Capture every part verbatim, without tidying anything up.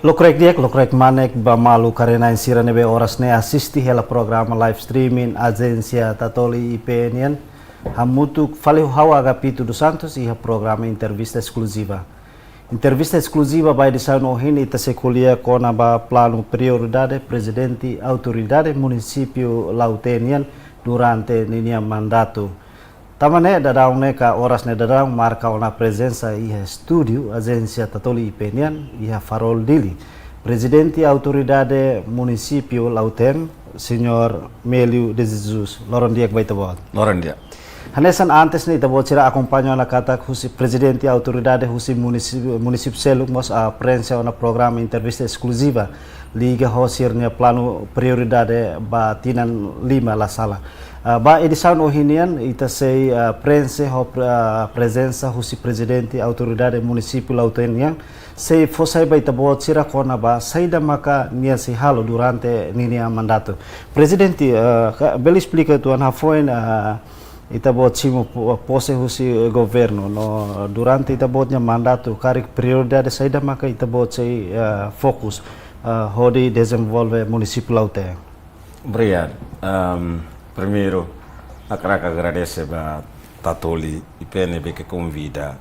Lokrek di'ak, lokrek manek ba maluk rona-na'in sira ne'ebé oras ne'e asiste hela programa live streaming Ajénsia Tatoli I P nian. Hamutuk fali ho ha'u Agapito dos Santos iha programa entrevista eskluziva. Entrevista eskluziva ba edisaun ohin ita sei ko'alia kona-ba planu prioridade Prezidente Autoridade Munisípiu Lautém nian durante ninia mandatu. Tanba ne'e daudaun ne'e ka oras ne'e daudaun marka ona prezensa iha estúdiu Ajénsia Tatoli I P nian iha Farol, Dili, Prezidente Autoridade Munisípiu Lautém, Señór Mélio de Jesus. Loron di'ak ba ita-boot. Loron di'ak. Hanesan antes ne'e ita-boot sira akompaña ona katak husi Prezidente Autoridade husi munisípiu, munisípiu seluk mós, ah, prenxe ona programa entrevista eskluziva liga ho sira-nia planu prioridade ba tinan lima la sala. Ah, ba edisaun ohin nian ita sei, ah, prenxe ho pre-, ah, prezensa husi Prezidente Autoridade Munisípiu Lautém nian, sei fó sai ba ita-boot sira kona-ba saida maka nia sei halo durante ninia mandatu. Prezidente, ah, ka-, bele esplika uitoan hafoin, ah, ita-boot simu po-, pose husi, eh, governu no durante ita-boot nia mandatu karik prioridade saida maka ita-boot sei, eh, fokus, eh, hodi dezenvolve munisípiu Lautém? Obrigadu. Ahm, primeiru, hakarak agradese ba Tatoli I P ne'ebé ke konvida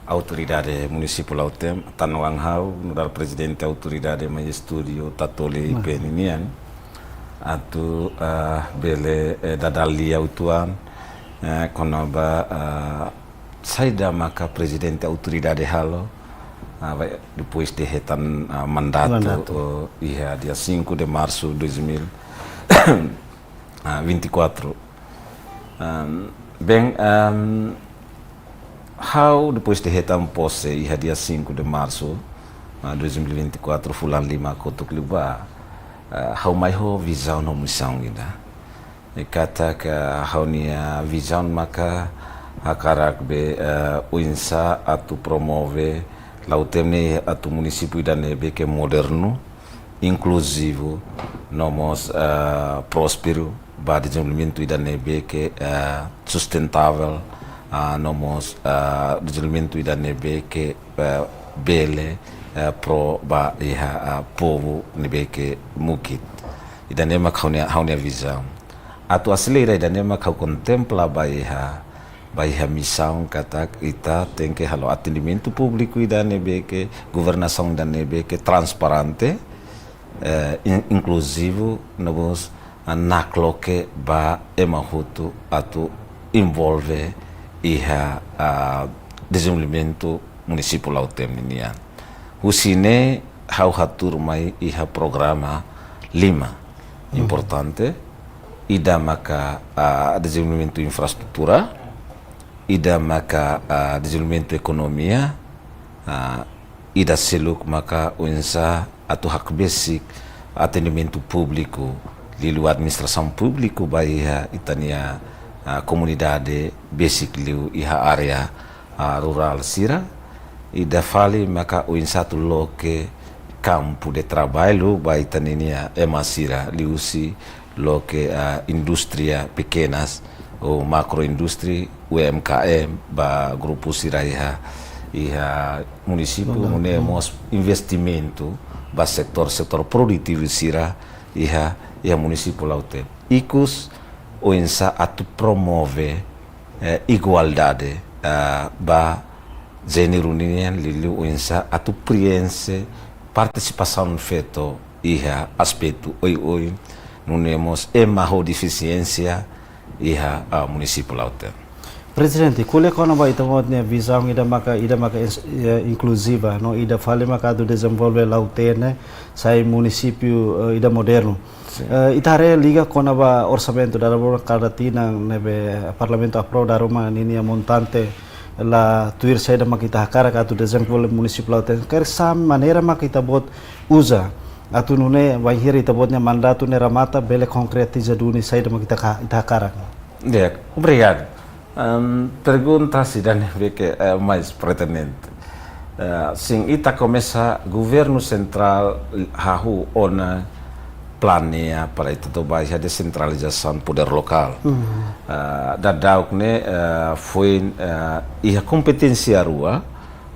Autoridade Munisípiu Lautém, tan oan ha'u, nu'udar Prezidente Autoridade mai estúdiu Tatoli I P ninian, atu, ah, bele, eh, dada lia uitoan, eh, kona-ba, ah, saida maka Prezidente Autoridade halo, ah, ba, depois de hetan, ah, mandatu, mandatu, oh, iha dia cinco de março dois mil, ah, vinte e quatro. Ahm, bem, ahm, ha'u depois de hetan pose iha dia cinco de março, ah, dois mil e vinte e quatro, fulan lima kotuk liubá, ah, ha'u mai ho vizaun no misaun ida. I katak ha'u-nia vizaun maka hakarak be, eh, oinsá atu promove Lautém ne'e atu munisípiu ida ne'ebé ke modernu, inkluzivu, no mós, eh, prósperu, ba dezenvolvimentu ida ne'ebé ke, eh, sustentável, ah, no mós, eh, dezenvolvimentu ida ne'ebé ke, eh, bele, eh, pro ba iha, ah, povu ne'ebé ke mukit. Ida ne'e mak ha'u-nia, ha'u-nia vizaun. Atu aselera ida ne'e mak ha'u kontempla ba iha, ba iha misaun katak ita tenke halo atendimentu públiku ida ne'ebé ke, governasaun ida ne'ebé ke transparente, eh, in-, inkluzivu, no mós, ah, nakloke ba ema hotu atu envolve iha, ah, dezenvolvimentu munisípiu Lautém ninian. Husi ne'e ha'u hatuur mai iha programa lima, mhm, importante, ida maka, ah, dezenvolvimentu infraestrutura, ida maka, ah, dezenvolvimentu ekonomia, ah, ida seluk maka oinsá atu hakbesik atendimentu públiku, liuliu administrasaun públiku ba iha ita-nia, ah, komunidade besik liu iha área, ah, rurál sira. Ida fali maka oinsá atu loke kampu de traballu ba ita ninia ema sira liuhusi loke, ah, indústria pekenas ou makroindústria, U M K M, ba grupu sira iha, iha munisípiu, nune'e mós investimentu ba setór, setór produtivu sira iha, iha munisípiu Lautém. Ikus oinsá atu promove, eh, igualdade, ah, ba jéneru ninian, liuliu oinsá atu prienxe partisipasaun feto iha aspetu oioin, nune'e mós ema ho defisiénsia iha, ah, munisípiu Lautém. Prezidente, ko'alia kona-ba ita-boot nia vizaun ida maka, ida maka ins-, eh, inkluziva, no ida fali maka atu dezenvolve Lautém ne'e sai munisípiu, eh, ida modernu. Sin. Eh, ita haree liga kona-ba orsamentu dala barak kada tinan ne'ebé Parlamentu aprova dala ruma ninia montante la tuir saida maka ita hakarak atu dezenvolve munisípiu Lautém. Karik sá maneira maka ita-boot uza atu nune'e bainhira ita-boot nia mandatu ne'e remata bele konkretiza duni saida maka ita ka-, ita hakarak. Di'ak, obrigadu. Ahm, pergunta ida ne'ebé ke, eh, mais pertinente. Eh, sin, ita komesa governu sentrál hahú ona planeia para ita atu bá iha desentralizasaun podér lokál. Mhm. Eh, daudauk ne'e, eh, foin, eh, iha kompeténsia rua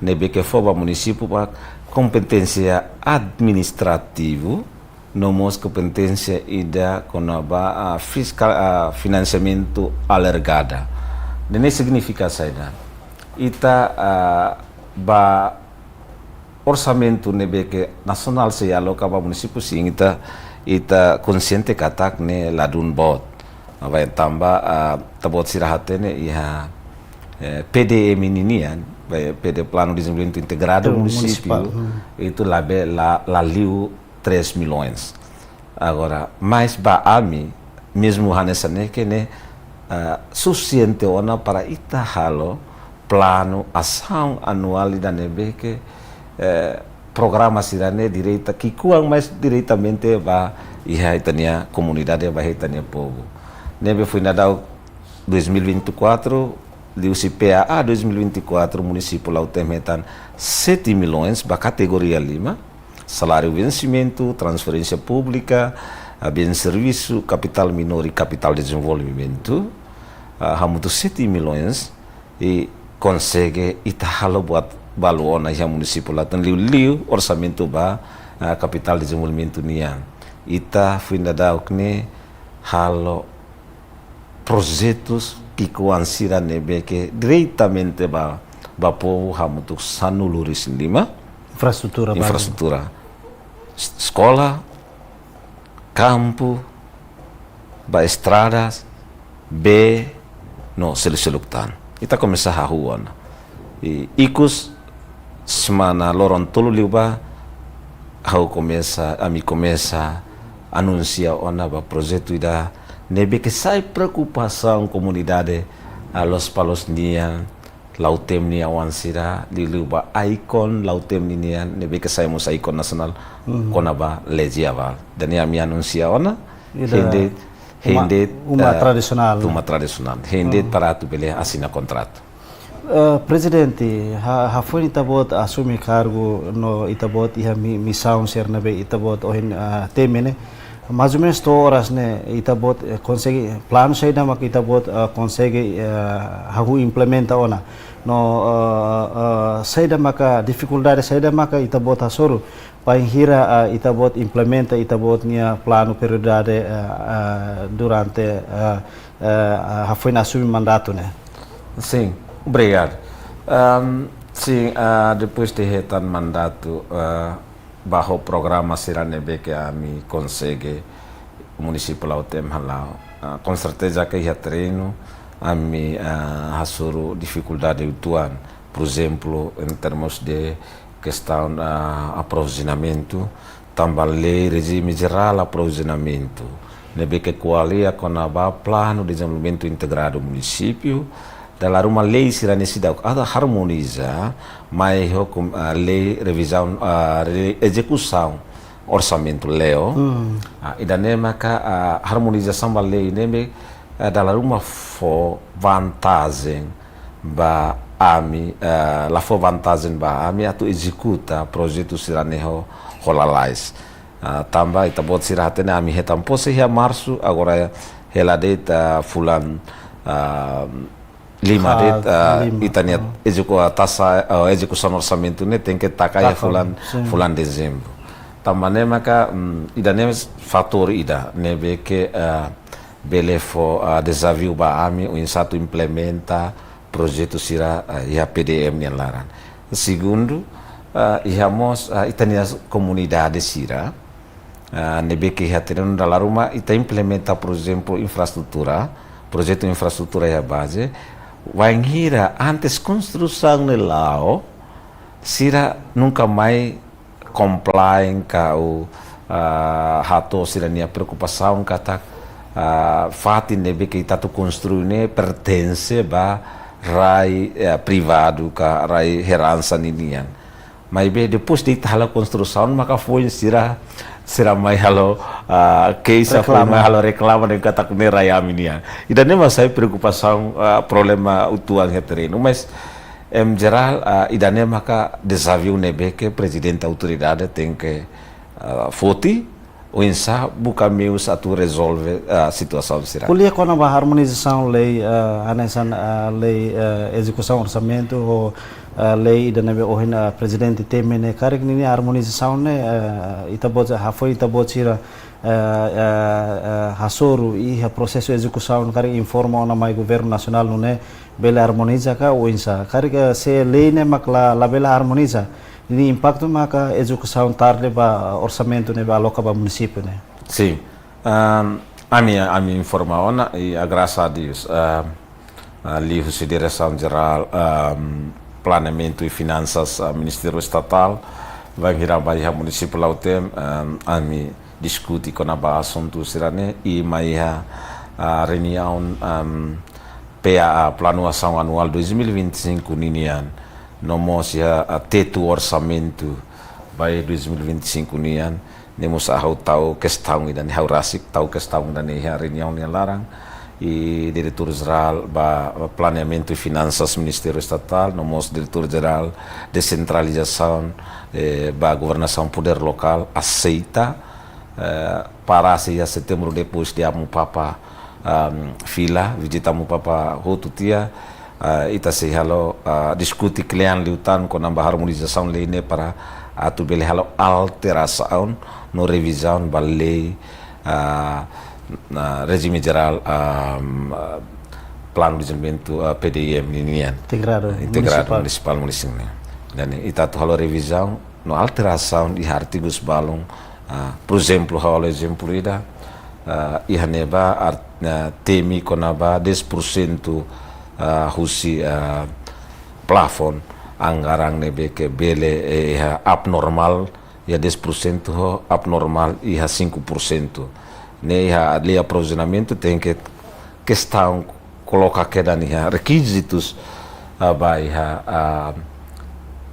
ne'ebé ke fó ba munisípiu ba kompeténsia administrativu, no mós kompeténsia ida kona-ba, ah, fiskál, ah, finansiamentu alargada. Ne'e signifika saida? Ita, ah, ba orsamentu ne'ebé ke nasionál sei aloka ba munisípiu, sin, ita, ita konxiente katak ne'e ladún boot. Ba tanba, ah, ita-boot sira hatene iha, eh, P D M ninian, ba P D, Planu Dezenvolvimentu Integradu Munisípiu, munisipál, hmm, ita labele, la, la liu três milhões. Agora, mais ba ami, mezmu hanesan ne'e ke ne'e, ah, sufisiente ona para ita halo planu asaun anuál ida ne'ebé ke, eh, programa sira-ne'e direta, ki'ikoan mais diretamente ba iha ita-nia komunidade, ba iha ita-nia povu. Ne'ebé foin daudaun dois mil e vinte e quatro, liuhusi P A A dois mil e vinte e quatro, munisípiu Lautém hetan sete milhões ba kategoria lima, saláriu vensimentu, transferénsia públika, ah, bens servisu, kapitál minór i kapitál dezenvolvimentu, ah, hamutuk sete milhões, i konsege ita halo buat balu ona iha munisípiu Lautém, liuliu orsamentu ba, ah, kapitál dezenvolvimentu nian. Ita foin daudauk ne'e halo projetus ki'ikoan sira ne'ebé ke diretamente ba, ba povu hamutuk sanulu-resin-lima. Infraestrutura bázika. Infraestrutura. Es-, eskola, kampu, ba estradas, bee, no seluk-seluk tan. Ita komesa hahú ona. I ikus semana loron tolu liubá, ha'u komesa, ami komesa anunsia ona ba projetu ida ne'ebé ke sai preokupasaun komunidade, ah, Lospalos nian, Lautém nia oan sira, liuliu ba ikon Lautém ninian, ne'ebé ke sai mós ikon nasionál, hmm, kona-ba Lejiaval. Ida-ne'e ami anunsia ona, ida hende, uma, hende, uma, eh, tradisionál, uma tradisionál. Hende, hmm, para atu bele asina kontratu. Eh, Prezidente, ha-, hafoin ita-boot asume kargu no ita-boot iha mi-, misaun sira ne'ebé ita-boot ohin, ah, temi ne'e, mais ou menus to'o oras ne'e ita-boot, eh, konsege, planu saida maka ita-boot, eh, konsege, eh, hahú implementa ona. No, eh, eh, saida maka difikuldade, saida maka ita-boot hasoru bainhira, eh, ita-boot implementa ita-boot nia planu prioridade, eh, eh, durante, eh, eh, hafoin asume mandatu ne'e. Sin, obrigadu. Ehm, sin, ah, depois de hetan mandatu, ah, ba ho programa sira ne'ebé ke ami konsege munisípiu Lautém hala'o. Ah, konserteza ke iha terrenu ami, ah, hasoru difikuldade uitoan, por ezemplu, em termos de kestaun, ah, aprovizionamentu, tanba lei rejime jerál aprovizionamentu ne'ebé ke ko'alia kona-ba Planu Dezenvolvimentu Integradu Munisípiu, dala ruma lei sira-ne'e seidauk atu harmoniza mai ho, ah, lei revizaun, ah, lei ezekusaun orsamentu, leo. Hmm. Ah, ida-ne'e maka, ah, harmonizasaun ba lei ne'e, ah, dala ruma fó vantajen ba ami, ah, la fó vantajen ba ami atu ezekuta projetu sira-ne'e ho, ho lalais. Ah, tanba ita-boot sira hatene ami hetan pose iha Marsu, agora hela de'it fulan, ah, lima, ah, de'it, ah, lima, ita-nia, ah, ezeku-, ah, taxa, ah, ezekusaun orsamentu ne'e tenke taka iha, taka, fulan, sin, fulan Dezembru. Tanba ne'e maka, mm, ida-ne'e fatór ida ne'ebé ke, ah, bele fó, ah, dezafiu ba ami oinsá atu implementa projetu sira, ah, iha P D M nia laran. Segundu, ah, iha mós, ah, ita-nia komunidade sira, ah, ne'ebé ke iha terrenu, dala ruma ita implementa, por ezemplu, infraestrutura, projetu infraestrutura iha baze, wainhira antes konstrusaun ne'e la'o, sira nunka mai comply ka, ah, hato'o sira-nia preokupasaun katak, ah, fatin ne'ebé ke ita atu konstrui ne'e pertense ba rai, eh, privadu ka rai heransa ninian. Maibé depois de ita halo konstrusaun, maka foin sira, sira mai halo, ah, keixa, foin, reklama, mai halo reklama dehan katak ne'e rai ami nian. Ida-ne'e mak sai preokupasaun, ah, problema uitoan iha terrenu. Mas, em jerál, ah, ida-ne'e maka dezafiu ne'ebé ke Prezidente Autoridade tenke, ah, foti, oinsá buka meius atu rezolve, ah, situasaun sira. Ko'alia kona-ba harmonizasaun lei, ah, hanesan, ah, lei, ah, ezekusaun orsamentu ho eh, lei ida ne'ebé ohin, eh, prezidente temi ne'e, karik ninia armonizasaun ne'e, eh, ita-boot, hafoin ita-boot sira, eh, eh, eh, hasoru iha prosesu ezekusaun, karik informa ona mai governu nasionál nune'e bele armoniza ka oinsá. Karik, eh, se lei ne'e mak la, labele armoniza, ninia impaktu maka ezekusaun tarde ba orsamentu ne'ebé aloka ba munisípiu ne'e. Sin. Ehm, ami, ami informa ona i, ah, grasas a Deus, ehm, ah, liuhusi Diresaun Jerál, ehm, Planeamentu i Finansas, ah, Ministériu Estatál, bainhira bá iha munisípiu Lautém, ehm, ami diskute kona-ba asuntu sira-ne'e i mai iha, ah, reuniaun, ehm, P A A, Planu Asaun Anuál dois mil e vinte e cinco ninian, no mós iha, ah, tetu orsamentu ba dois mil e vinte e cinco nian, ne'e mós ha'u tau kestaun ida-ne'e, ha'u rasik tau kestaun ida-ne'e iha reuniaun nia laran, i Diretór Jerál ba Planeamentu i Finansas Ministériu Estatál, no mós Diretór Jerál Desentralizasaun, eh, ba Governasaun Podér Lokál, aseita, eh, para se iha setembru depois de Amu Papa, ehm, fila, vizita Amu Papa hotu tiha, ah, ita sei halo, ah, diskute kle'an liután kona-ba armonizasaun lei ne'e para atu bele halo alterasaun no revizaun ba lei, ah, na rejime jerál, ah, ah, Planu Dezenvolvimentu, ah, P D M ninian. Integradu Integradu Munisipál. Munisipál munisípiu nian. Entaun ita atu halo revizaun no alterasaun iha artigus balun, ah, por ezemplu, ha'u halo ezemplu ida, ah, iha ne'ebá art-, ah, temi kona-ba dez por cento, ah, husi, ah, plafon anggaran ne'ebé ke bele, eh, iha abnormál, iha dez por cento ho abnormál iha cinco por cento. Ne'e iha lei aprovizionamentu tenke kestaun koloka kedas iha rekizitus, ah, ba iha, ah,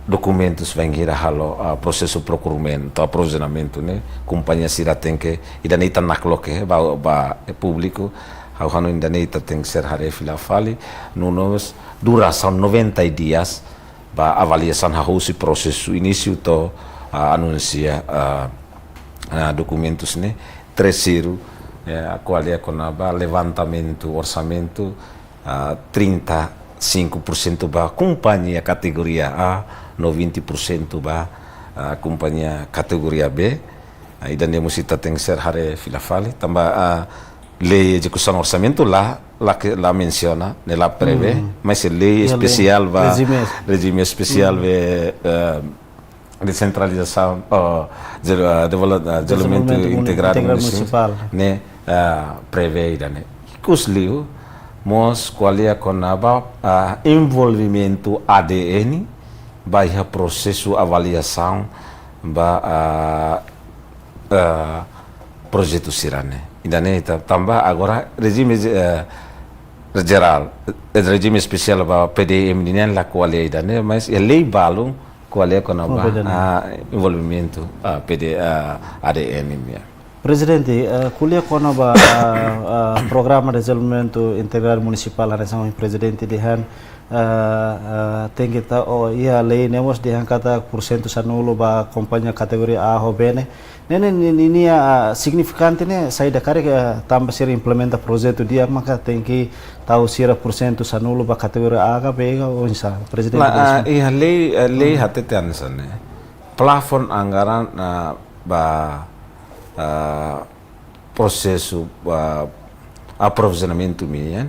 dokumentus bainhira halo, ah, prosesu procurement ou aprovizionamentu ne'e, kompañia sira tenke, ida-ne'e ita nakloke ba, ba, eh, públiku, ha'u hanoin ida-ne'e ita tenke ser haree fila fali, no mós durasaun noventa dias ba avaliasaun hahú husi prosesu inísiu to'o, ah, anunsia, ah, ah, dokumentus ne'e. Terseiru, eh, ko'alia kona-ba levantamentu orsamentu, ah, trinta e cinco por cento ba kompañia kategoria A, no vinte por cento ba, ah, kompañia kategoria B. Ah, ida-ne'e mós ita tenke ser haree fila fali. Tanba, ah, lei ezekusaun orsamentu la, la ke, la mensiona, ne'e la prevee, Hmm. Mas lei Iha lei espesiál ba rejime. Rejime espesiál Hmm. be, eh, desentralizasaun, oh, de-, eh, desenvol-, eh, dezenvolvimentu Dezenvolvimentu muni-, integradu integradu munisípiu, munisipál. Ne'e, eh, prevee ida-ne'e. Ikus liu, mós ko'alia kona-ba, ah, envolvimentu A D N ba iha prosesu avaliasaun ba, ah, eh, projetu sira-ne'e. Ida-ne'e ita tanba agora rejime, eh, jerál, eh, rejime espesiál ba P D M nian la ko'alia ida-ne'e, mas iha lei balun ko'alia kona-ba, Oh, P D M. Ah, envolvimentu, ah, P D, ah, A D N nian. Prezidente, eh, ko'alia kona-ba, ah, ah, programa dezenvolvimentu integradu munisipál hanesan prezidente dehan, eh, eh, tenke ta, oh, iha lei ne'e mós dehan katak porsentu sanulu ba kompañia kategoria A ho B ne'e. Ne'e, ne'e, ne'e, ninia, ah, signifikante ne'e saida, karik, eh, tanba sira implementa projetu di'ak maka tenke tau sira porsentu sanulu ba kategoria A ka B ka oinsá, prezidente? La, ah, dehan. Iha lei, eh, lei Hmm. hatete hanesan ne'e. Plafon anggaran, ah, ba, ah, prosesu, ah, aprovizionamentu nian.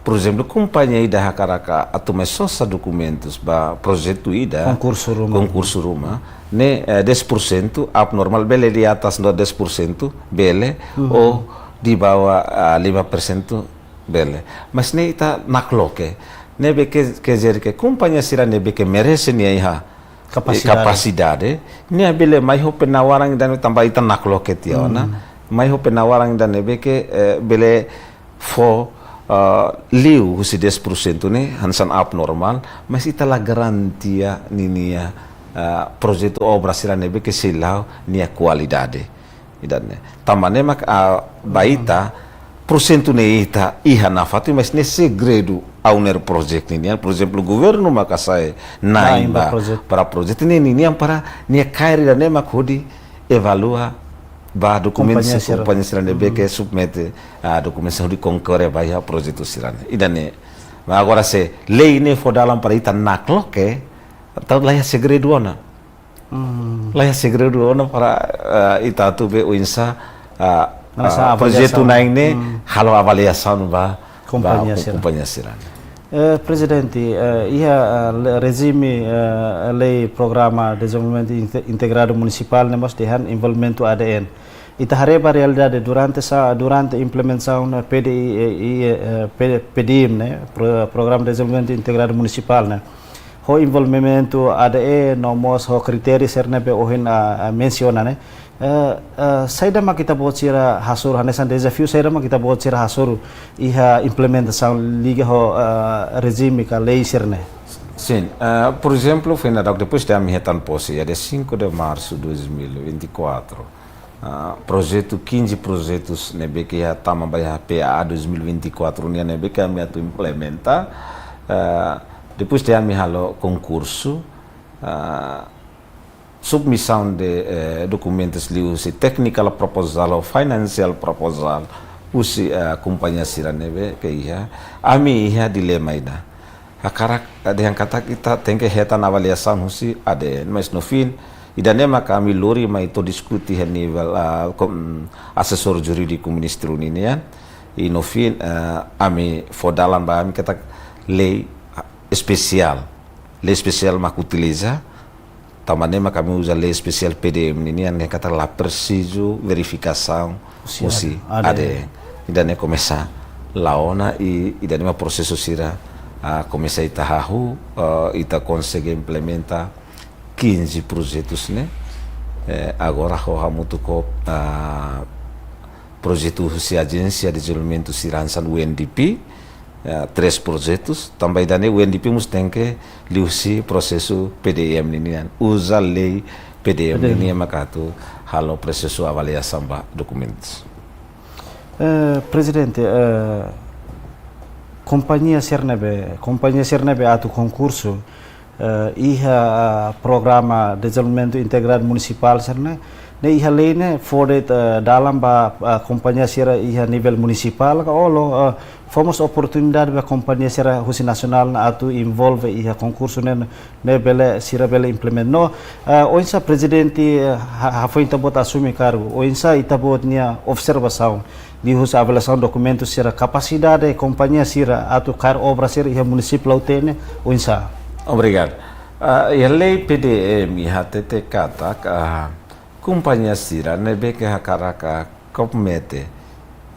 Por ezemplu, kompañia ida hakarak atu mai sosa dokumentus ba projetu ida, Konkursu ruma. Konkursu ruma, ne'e, eh, dez por cento abnormál, bele di atas no dez por cento, bele, Mhm. ou di bawah, ah, lima por cento, bele. Mas ne'e ita nakloke. Ne'ebé ke, ke dizer ke kompañia sira ne'ebé ke merese nia iha Kapasidade. Kapasidade, nia bele mai ho penawaran ida-ne'e tanba ita nakloke tiha ona. Hmm. Mai ho penawaran ida-ne'ebé ke, eh, bele fó, eh, liu husi dez por cento ne'e, hanesan abnormál, mas ita la garantia ninia, eh, projetu obra sira ne'ebé ke sei la'o nia kualidade. Ida-ne'e. Tanba ne'e mak, ah, ba ita, porsentu ne'e ita iha nafatin, mas ne'e segredu owner project ninian. Por ezemplu, governu maka sai na'in Na'in ba ba projetu. Para projetu ne'e ninian para nia kaer ida-ne'e mak hodi evalua ba dokumentu Kompañia sira. Kompañia sira ne'ebé ke Hmm. submete, ah, dokumentu hodi konkorre ba iha projetu sira-ne'e. Ida-ne'e. Mas agora se lei ne'e fó dalan para ita nakloke, entaun la iha segredu ona. La iha segredu ona para, eh, ita atu be oinsá, ah, projetu na'in ne'e halo avaliasaun ba, ba kompañia sira. Eh, Prezidente, eh, iha, eh, le-, rejime, eh, lei Programa Dezenvolvimentu Inte-, Integradu Munisipál ne'e mós dehan envolvimentu A D N. Ita haree ba realidade durante sa-, durante implementasaun, eh, P D I, eh, i, eh, P-, P D M ne'e, Pro-, Programa Dezenvolvimentu Integradu Munisipál ne'e, ho envolvimentu A D N no mós ho kritériu sira ne'ebé ohin, ah, ah, mensiona ne'e. Eh, eh, saida mak ita-boot sira hasoru, hanesan dezafiu saida mak ita-boot sira hasoru iha implementasaun liga ho, eh, rejime ka lei sira ne'e? Sin, eh, por ezemplu, foin daudauk depois de ami hetan pose, iha dia cinco de março dois mil e vinte e quatro, ah, projetu, quinze projetus ne'ebé ke iha tama ba iha P A A dois mil e vinte e quatro nian ne'ebé ke ami atu implementa, ah, depois de ami halo konkursu, ah, submisaun de, eh, dokumentus liuhusi technical proposal ou financial proposal husi, eh, kompañia sira ne'ebé ke iha, ami iha dilema ida. Hakarak, eh, dehan katak ita tenke hetan avaliasaun husi A D N, mas no fin, ida-ne'e maka ami lori mai to'o diskute iha nivel, ah, kom-, asesór jurídiku ministru ninian, i no fin, eh, ami fó dalan ba ami katak lei, ah, espesiál. Lei espesiál mak utiliza, tanba ne'e mak ami uza lei espesiál P D M ninian, ne'e katak la presizu verifikasaun husi husi A D N. A D N. Ida-ne'e komesa la'o ona i, ida-ne'e mak prosesu sira, ah, komesa ita hahú, ah, ita konsege implementa quinze projetus ne'e. Eh, agora ho hamutuk ho, ah, projetu husi Ajénsia Dezenvolvimentu sira hanesan U N D P, eh, três projetus, tanba ida-ne'e U N D P mós tenke liuhusi prosesu P D M ninian. Uza lei P D M P D M. Ninian maka atu halo prosesu avaliasaun ba dokumentus. Eh, Prezidente, eh, kompañia sira ne'ebé, kompañia sira ne'ebé atu konkursu, eh, iha, ah, Programa Dezenvolvimentu Integradu Munisipál sira ne'e, ne'e iha lei ne'e fó de'it, eh, dalan ba, ah, kompañia sira iha nivel munisipál ka olo, eh, fó mós oportunidade ba kompañia sira husi nasionál ne'e atu envolve iha konkursu ne'e, ne'e bele, sira bele implementa. No, eh, oinsá Prezidente, eh, ha-, hafoin ita-boot asume kargu, oinsá ita-boot nia observasaun liuhusi avaliasaun dokumentu sira, kapasidade kompañia sira atu kaer obra sira iha munisípiu Lautém ne'e oinsá? Obrigadu. Ah, iha lei P D M iha hatete katak, ah, kompañia sira ne'ebé ke hakarak komete,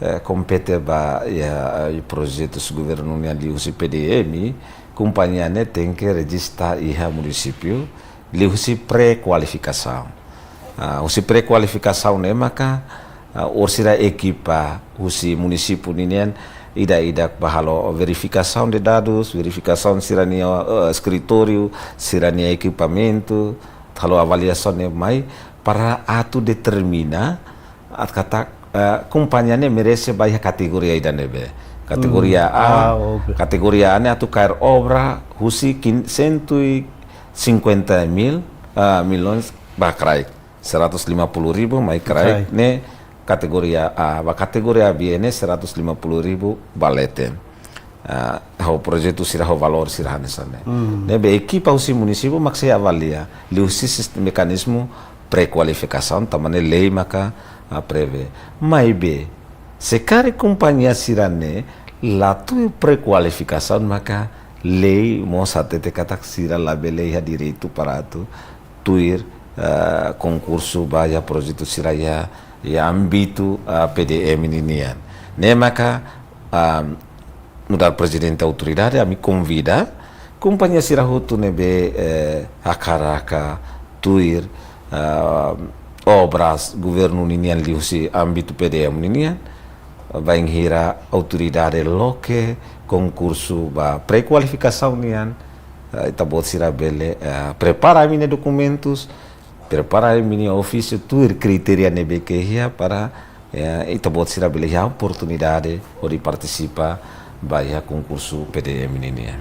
eh, kompete ba iha, eh, projetus governu nian liuhusi P D M, kompañia ne'e tenke rejista iha munisípiu, liuhusi pré-kualifikasaun. Ah, husi pré-kualifikasaun ne'e maka, ah, orsida ekipa husi munisípiu ninian ida-idak bá halo verifikasaun de dadus, verifikasaun sira-nia, eh, eskritóriu, sira-nia ekipamentu, halo avaliasaun ne'e mai para atu determina atu katak, eh, kompañia ne'e merese ba iha kategoria ida ne'ebé. Kategoria A, ah, oke. Kategoria A ne'e atu kaer obra husi quin-, cento e cinquenta mil, ah, milhões ba kraik. Seratus lima puluh ribu mai kraik. Kraik. Ne'e kategoria A, ba kategoria B ne'e seratus lima puluh ribu ba leten. Ah, ho projetu sira ho valór sira hanesan ne'e. Hmm. Ne'ebé ekipa husi munisípiu mak sei avalia liuhusi sist-, mekanizmu pré-kualifikasaun, tanba ne'e lei maka, ah, prevee. Maibé, se karik kompañia sira ne'e la tuir pré-kualifikasaun maka lei mós hatete katak sira labele iha direitu para atu tuir, eh, konkursu ba iha projetu sira iha, iha ámbitu, eh, P D M ninian. Ne'e maka, ah, nu'udar Prezidente Autoridade, ami konvida kompañia sira hotu ne'ebé, eh, hakarak tuir, ah, obras governu ninian liuhusi ámbitu P D M ninian, bainhira autoridade loke konkursu ba pré-kualifikasaun nian, eh, ita-boot sira bele, eh, prepara ami-nia dokumentus, prepara ami-nia ofísiu tuir kritéria ne'ebé ke iha para, eh, ita-boot sira bele iha oportunidade hodi partisipa ba iha konkursu P D M ninian.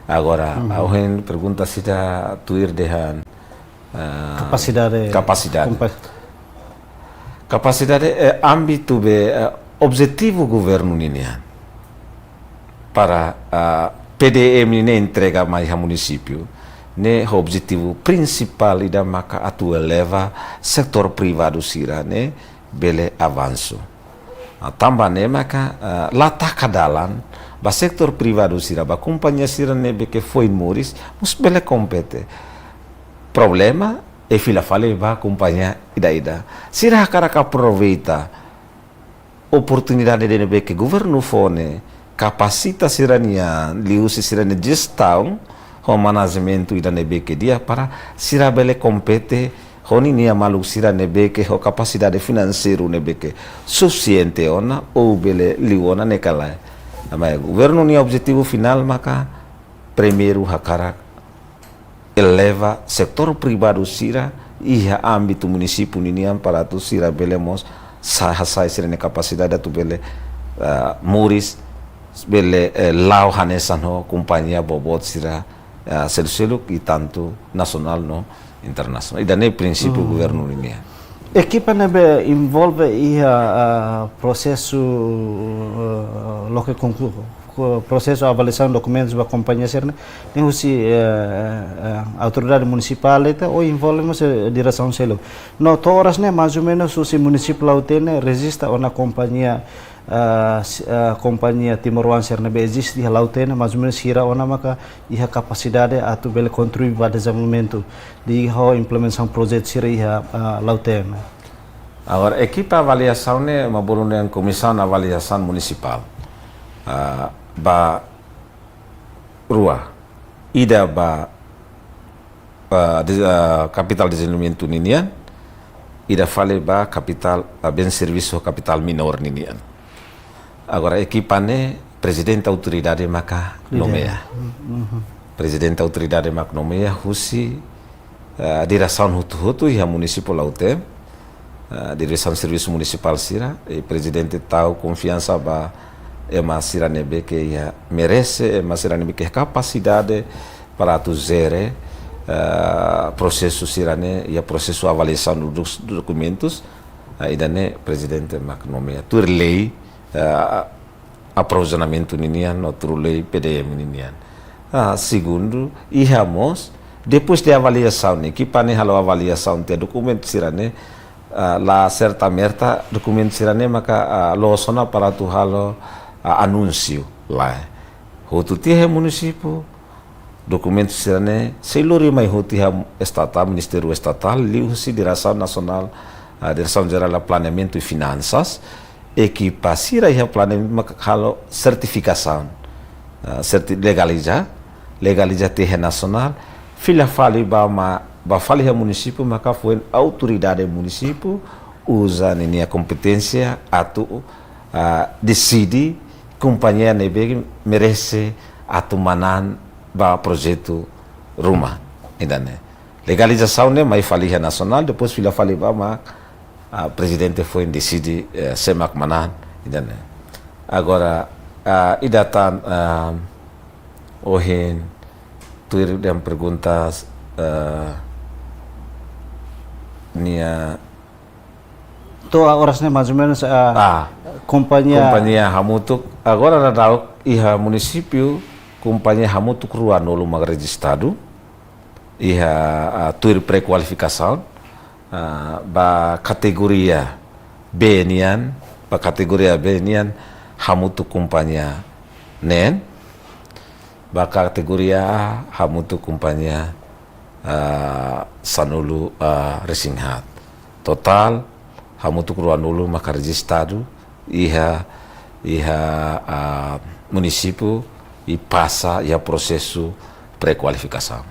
Agora, mhm, ohin pergunta sira tuir dehan, eh, kapasidade. Kapasidade. Kompa- Kapasidade, eh, ámbitu be, eh, objetivu governu ninian para, ah, P D M ne'e entrega mai iha munisípiu ne'e, objetivu prinsipál ida maka atu eleva setór privadu sira ne'e bele avansu. Ah, tanba ne'e maka, ah, la taka dalan ba setór privadu sira, ba kompañia sira ne'ebé ke foin moris, mós bele kompete. Problema, e fila fali ba kompañia ida-ida. Sira hakarak aproveita oportunidade ida ne'ebé ke governu fó ne'e, kapasita sira-nia, liuhusi sira-nia jestaun ho manajementu ida ne'ebé ke di'ak para sira bele kompete ho ninia maluk sira ne'ebé ke ho kapasidade finanseiru ne'ebé ke sufisiente ona ou bele liu ona ne'e ka lae. Maibé governu nia objetivu finál maka primeiru hakarak eleva setór privadu sira iha ámbitu munisípiu ninian para atu sira bele mós sa-, hasai sira-nia kapasidade atu bele, ah, moris, bele, eh, la'o hanesan ho kompañia boboot sira, ah, seluk-seluk i tantu nasionál no internasionál. Ida-ne'e prinsípiu Hmm. governu ninian. Ekipa ne'ebé envolve iha, ah, prosesu, ah, loke konku-, ko-, prosesu avaliasaun dokumentus ba kompañia sira-ne'e, ne'e husi, eh, eh, autoridade munisipál ita ou envolve mós, eh, diresaun seluk. No to'o oras ne'e, mais ou menus, husi munisípiu Lautém ne'e rejista ona kompañia, ah, s-, ah, kompañia timoroan sira ne'ebé eziste iha Lautém ne'e, mais ou menus hira ona maka iha kapasidade atu bele kontribui ba dezenvolvimentu liuliu implementasaun projetu sira iha, ah, Lautém ne'e. Agora, ekipa avaliasaun ne'e, mak bolu dehan Komisaun Avaliasaun Munisipál, ah, ba rua, ida ba, ah, de-, ah, kapitál dezenvolvimentu ninian, ida fali ba kapitál, ah, bens servisu kapitál menór ninian. Agora, ekipa ne'e prezidente autoridade maka Lidera. nomeia. Mhm. Prezidente autoridade maka nomeia husi, eh, diresaun hotu-hotu iha munisípiu Lautém, eh, diresaun servisu munisipál sira, i prezidente tau konfiansa ba ema sira ne'ebé ke iha merese, ema sira ne'ebé ke kapasidade para atu jere, eh, prosesu sira-ne'e, iha prosesu avaliasaun dos dokumentus, ah, ida-ne'e prezidente mak nomeia tuir lei, eh, aprovizionamentu ninian, no tuir lei P D M ninian. Ah, segundu, iha mós, depois de avaliasaun ne'e, ekipa ne'e halo avaliasaun tiha dokumentu sira-ne'e, ah, la aserta merta dokumentu sira-ne'e maka, ah, loos ona para atu halo, ah, anúnsiu, lae. Hotu tiha iha munisípiu, dokumentu sira-ne'e sei lori mai hotu iha estatál, Ministériu Estatál, liuhusi Diresaun Nasionál, ah, Diresaun Jerál Planeamentu i Finansas, ekipa sira iha planeamentu maka halo sertifikasaun, ah, serti-, legaliza, legaliza tiha iha nasionál, fila fali ba ma-, ba fali iha munisípiu maka foin autoridade munisípiu uza ninia kompeténsia atu, ah, deside kompañia ne'ebé merese atu manán ba projetu ruma, ida-ne'e. Legalizasaun ne'e mai fali iha nasionál, depois fila fali ba mak, ah, prezidente foin deside, eh, sé mak manán, ida-ne'e. Agora, ah, ida tan, ah, ohin tuir dehan perguntas, ah, nia To'o oras ne'e mais ou menus, ah, Ah, kompañia kompañia hamutuk, agora daudaun iha munisípiu, kompañia hamutuk ruanulu mak rejistadu iha, ah, tuir pré-kualifikasaun, ah, ba kategoria B nian, ba kategoria B nian hamutuk kompañia neen, ba kategoria A hamutuk kompañia, ah, sanulu, ah, resin haat. Totál, hamutuk ruanulu maka rejistadu iha, iha, ah, munisípiu i pasa iha prosesu pré-kualifikasaun.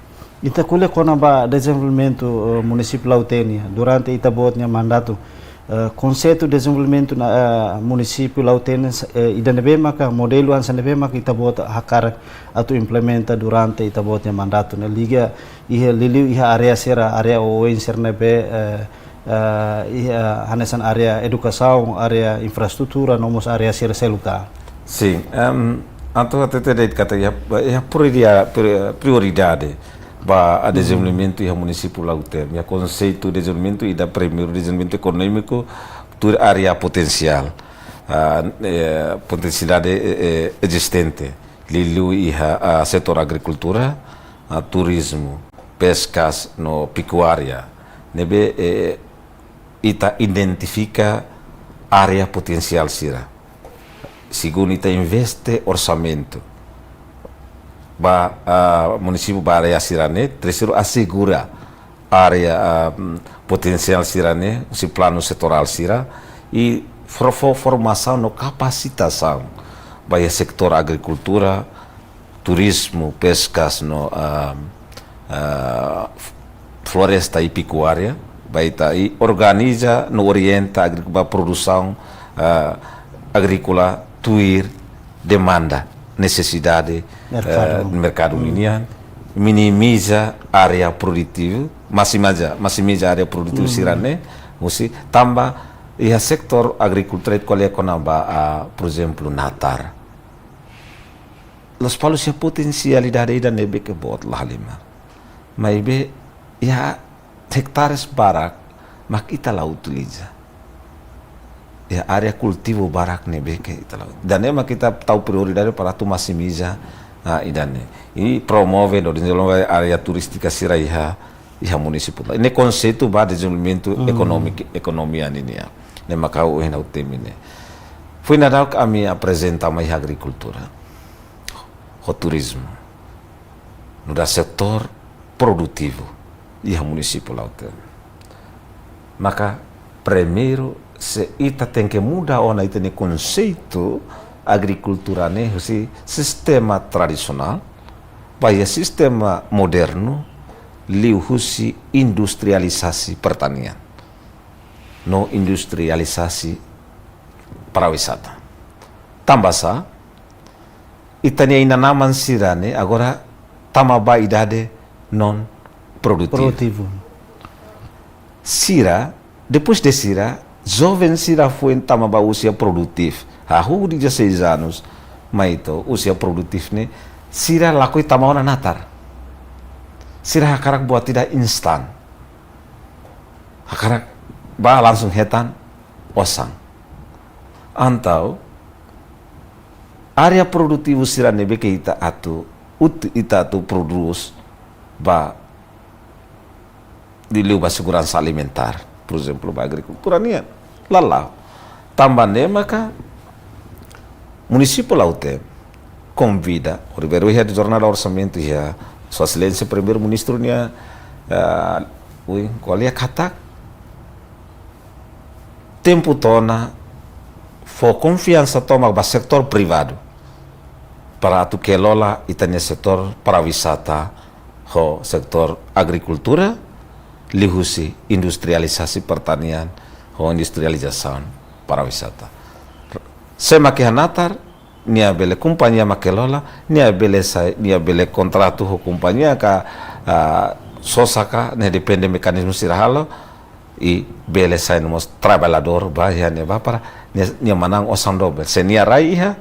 Ita ko'alia kona-ba dezenvolvimentu, eh, munisípiu Lautém nian durante ita-boot nia mandatu, eh, konseitu dezenvolvimentu na, eh, munisípiu Lautém nian, eh, ida ne'ebé maka modelu hanesan ne'ebé maka ita-boot hakarak atu implementa durante ita-boot nia mandatu ne'e, liga iha liuliu iha área sira, área oioin sira ne'ebé, eh, eh, iha hanesan área edukasaun, área infraestrutura, no mós área sira seluk ka? Sin, em, entaun hatete de'it katak iha, iha prioria-, pri-, prioridade ba, ah, Hmm. dezenvolvimentu iha munisípiu Lautém. Iha konseitu dezenvolvimentu ida primeiru dezenvolvimentu ekonómiku tuir área potensiál, ah, eh, potensialidade, eh, eh, ezistente. liuliu iha, ah, setór agrikultura, ah, turizmu, peskas no pekuária. Ne'ebé, eh, ita identifika área potensiál sira. Segundu ita investe orsamentu ba, ah, munisípiu ba área sira-ne'e, terseiru asegura área, ah, mm, potensiál sira-ne'e, husi planu setorál sira, i for-, fó formasaun no kapasitasaun ba iha setór agrikultura, turizmu, peskas no, ah, ah, f-, floresta i pekuária, ba ita i organiza no orienta agri-, ba produsaun, ah, agríkola tuir demanda, nesesidade, Merkadu. eh, merkadu ninian, minimiza área produtivu, maksimiza, maksimiza área produtivu sira-ne'e, husi tanba iha setór agrikultura ita ko'alia kona-ba, ah, por ezemplu, natar. Lospalos iha potensialidade ida ne'ebé ke boot la halimar. Maibé iha hektares barak mak ita la utiliza. Iha área kultivu barak ne'ebé ke ita la utiliza. Ida-ne'e mak ita tau prioridade para atu maksimiza, ah, ida-ne'e. I promove no dezenvolve área turístika sira iha, iha munisípiu. Ne'e konseitu ba dezenvolvimentu ekonomik-, ekonomia ninian. Ne'e mak ha'u ohin ha'u temi ne'e. Foin daudauk ami aprezenta mai iha agrikultura ho turizmu. Nu'udar setór produtivu iha munisípiu Lautém. Maka, primeiru, se ita tenke muda ona ita-nia konseitu agrikultura ne'e husi sistema tradisionál ba iha sistema modernu, liuhusi industrialisasi pertanian no industrialisasi pariwisata. Tanba sá, ita-nia inan-aman sira-ne'e agora tama ba idade non produtivu. Produtivu. Sira, depois de sira, joven sira foin tama ba usia produtivu. Hahú dezasseis anos, mai to'o usia produtivu ne'e, sira lakohi tama ona natar. Sira hakarak buat ida instan. Hakarak ba langsung hetan osan. Entaun, área produtivu sira ne'ebé ke ita atu, ut-, ita atu prodús ba, liuliu ba seguransa alimentár, por ezemplu, ba agrikultura nian. La'o. Tanba ne'e maka munisípiu Lautém konvida, horibainrua iha jornada orsamentu iha Sua Exelénsia Primeiru-Ministru nia, ah, ui, ko'alia katak, tempu to'o ona fó konfiansa tomak ba setór privadu para atu kelola ita-nia setór pariwisata ho setór agrikultura, liuhusi industrialisasi pertanian ho industrializasaun pariwisata. Sé mak iha natar, nia bele kompañia mak kelola, nia bele sai, nia bele kontratu ho kompañia ka, ah, sosa ka, ne'e depende mekanizmu sira halo, i bele sai no mós traballadór ba iha ne'ebá para nia, nia manán osan dobel. Se nia rai iha,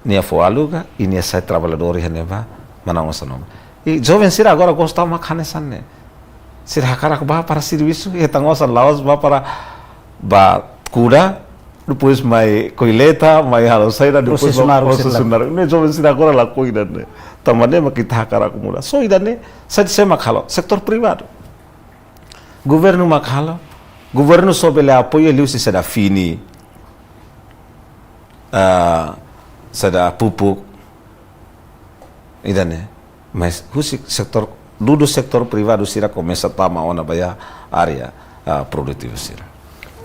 nia fó aluga, i nia sai traballadór iha ne'ebá, manán osan dobel. I joven sira agora gosta mak hanesan ne'e. Sira hakarak ba para servisu, hetan osan la'ós ba para ba kuda, depois mai kolleita, mai halo saida, depois ba prosesu naruk, prosesu naruk. Ne'e joven sira agora lakohi ida-ne'e. Tanba ne'e mak ita hakarak muda. So ida-ne'e, saida, sé mak halo, setór privadu. Governu mak halo, governu só bele apoiu liuhusi saida, fini, ah, saida, pupuk, ida-ne'e. Mas husi setór, dudu setór privadu sira komesa tama ona ba iha área, ah, produtivu sira.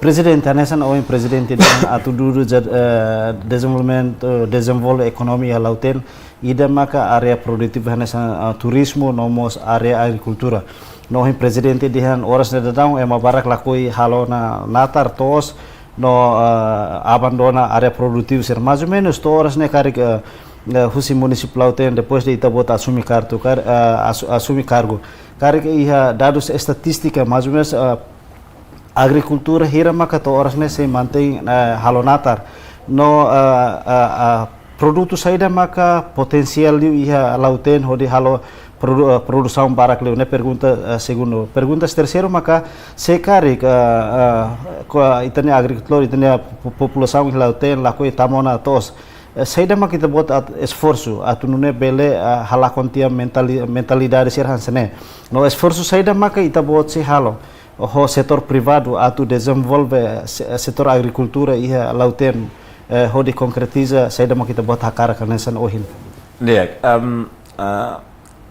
Prezidente, hanesan ohin Prezidente dehan atu dudu ja, eh, dezenvolvimentu, eh, dezenvolve ekonomia Lautém, ida maka área produtivu hanesan, eh, turizmu, no mós área agrikultura. No ohin Prezidente dehan oras ne'e daudaun ema barak lakohi halo ona natar to'os, no, eh, abandona área produtivu sira. Mais ou menus to'o oras ne'e karik, eh, eh, husi munisípiu Lautém, depois de ita-boot asumi kartu, kar-, eh, asu-, asumi kargu. Karik iha dadus estatístika, mais ou menus, eh, agrikultura hira maka to'o oras ne'e sei mantein, eh, halo natar. No, eh, eh, eh, produtu saida maka potensiál liu iha Lautém hodi halo produ-, eh, produsaun barak liu. Ne'e pergunta, eh, segundu. Pergunta terseiru maka, se karik, eh, eh, ko-, ita-nia agrikultór, ita-nia po-, populasaun iha Lautém lakohi tama ona to'os, Eh, saida mak ita-boot atu esforsu atu nune'e bele, ah, halakon tiha mentali-, mentalidade sira hanesan ne'e. No esforsu saida maka ita-boot sei halo ho setór privadu atu dezenvolve se-, setór agrikultura iha Lautém, eh, hodi konkretiza saida mak ita-boot hakarak hanesan ohin. Di'ak, em, ah,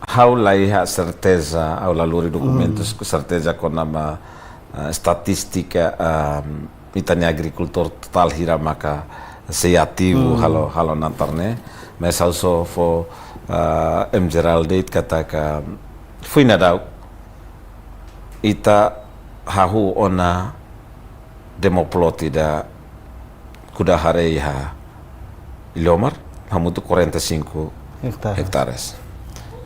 ha'u la iha serteza, ha'u la lori dokumentus, hmm, serteza kona-ba, ah, estatístika, em, ita-nia agrikultór totál hira maka sei ativu, hmm, halo, halo natar ne'e. Mas ha'u só fó, ah, em jerál de'it katak foin dadauk ita hahú ona demo plot ida kuda haree iha Ilomar, hamutuk quarenta e cinco hektares. Hektares.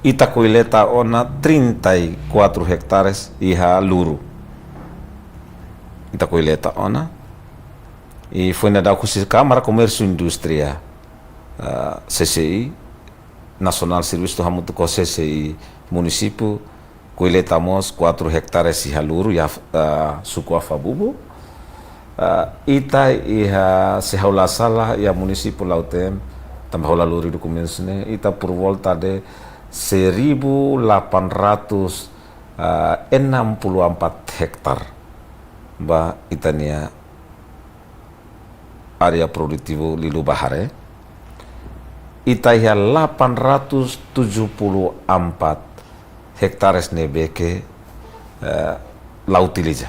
Ita koleta ona trinta e quatro hektares iha Luru. Ita koleta ona. I foin dadauk husi Kámara Komérsiu Indústria, ah, C C I, nasionál servisu hamutuk ho C C I munisípiu, koleta mós quatro hektares iha Luru, iha, ah, suku Afabubu. Ah, ita iha, se ha'u la sala, iha munisípiu Lautém, tanba ha'u la lori dokumentus ne'e, ita por volta de seribu delapan ratus, ah, enam puluh empat hektar ba ita-nia área produtivu liuliu ba haree. Ita iha delapan ratus tujuh puluh empat hektares ne'ebé ke, eh, la utiliza.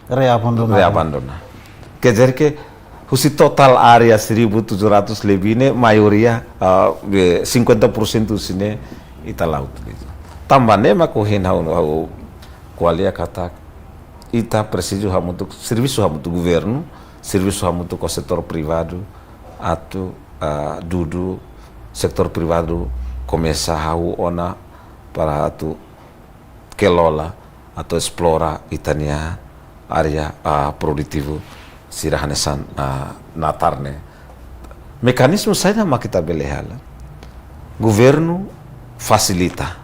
Reabandona. Reabandona. Quer dizer que husi totál área seribu tujuh ratus lebih ne'e, maioria, ah, be, cinquenta por cento husi ne'e ita la utiliza. Tanba ne'e mak ohin ha'u, ha'u ko'alia katak ita presiza hamutuk, servisu hamutuk governu, servisu hamutuk ho setór privadu, atu, ah, dudu setór privadu komesa hahú ona para atu kelola atu esplora ita-nia área, ah, produtivu sira hanesan, ah, natar ne'e. Mekanizmu saida mak ita bele halo? Governu fasilita.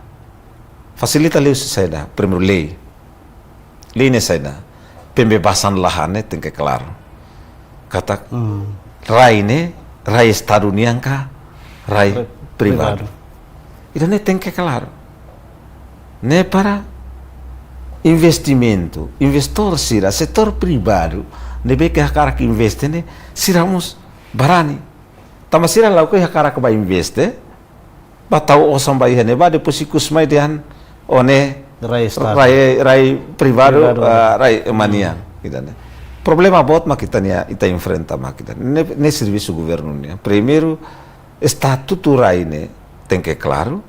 Fasilita liuhusi saida? Primeiru, lei. Lei ne'e saida? Pembebasan lahan ne'e tenke klaru. Katak, hmm, rai ne'e, rai Estadu nian ka rai, rai privadu, privadu. Ida-ne'e tenke klaru. Ne'e para investimentu, investór sira, setór privadu ne'ebé ke hakarak investe ne'e, sira mós barani. Tanba sira la'ós ke hakarak bá investe, bá tau osan ba iha ne'ebá, depois ikus mai dehan ó ne'e rai Estadu, rai, rai privadu, privadu, ah, rai ema nian, hmm, ida-ne'e. Problema boot mak ita-nia, ita enfrenta mak ida-ne'e. Ne'e, ne'e servisu governu nian. Primeiru, estatutu rai ne'e tenke klaru,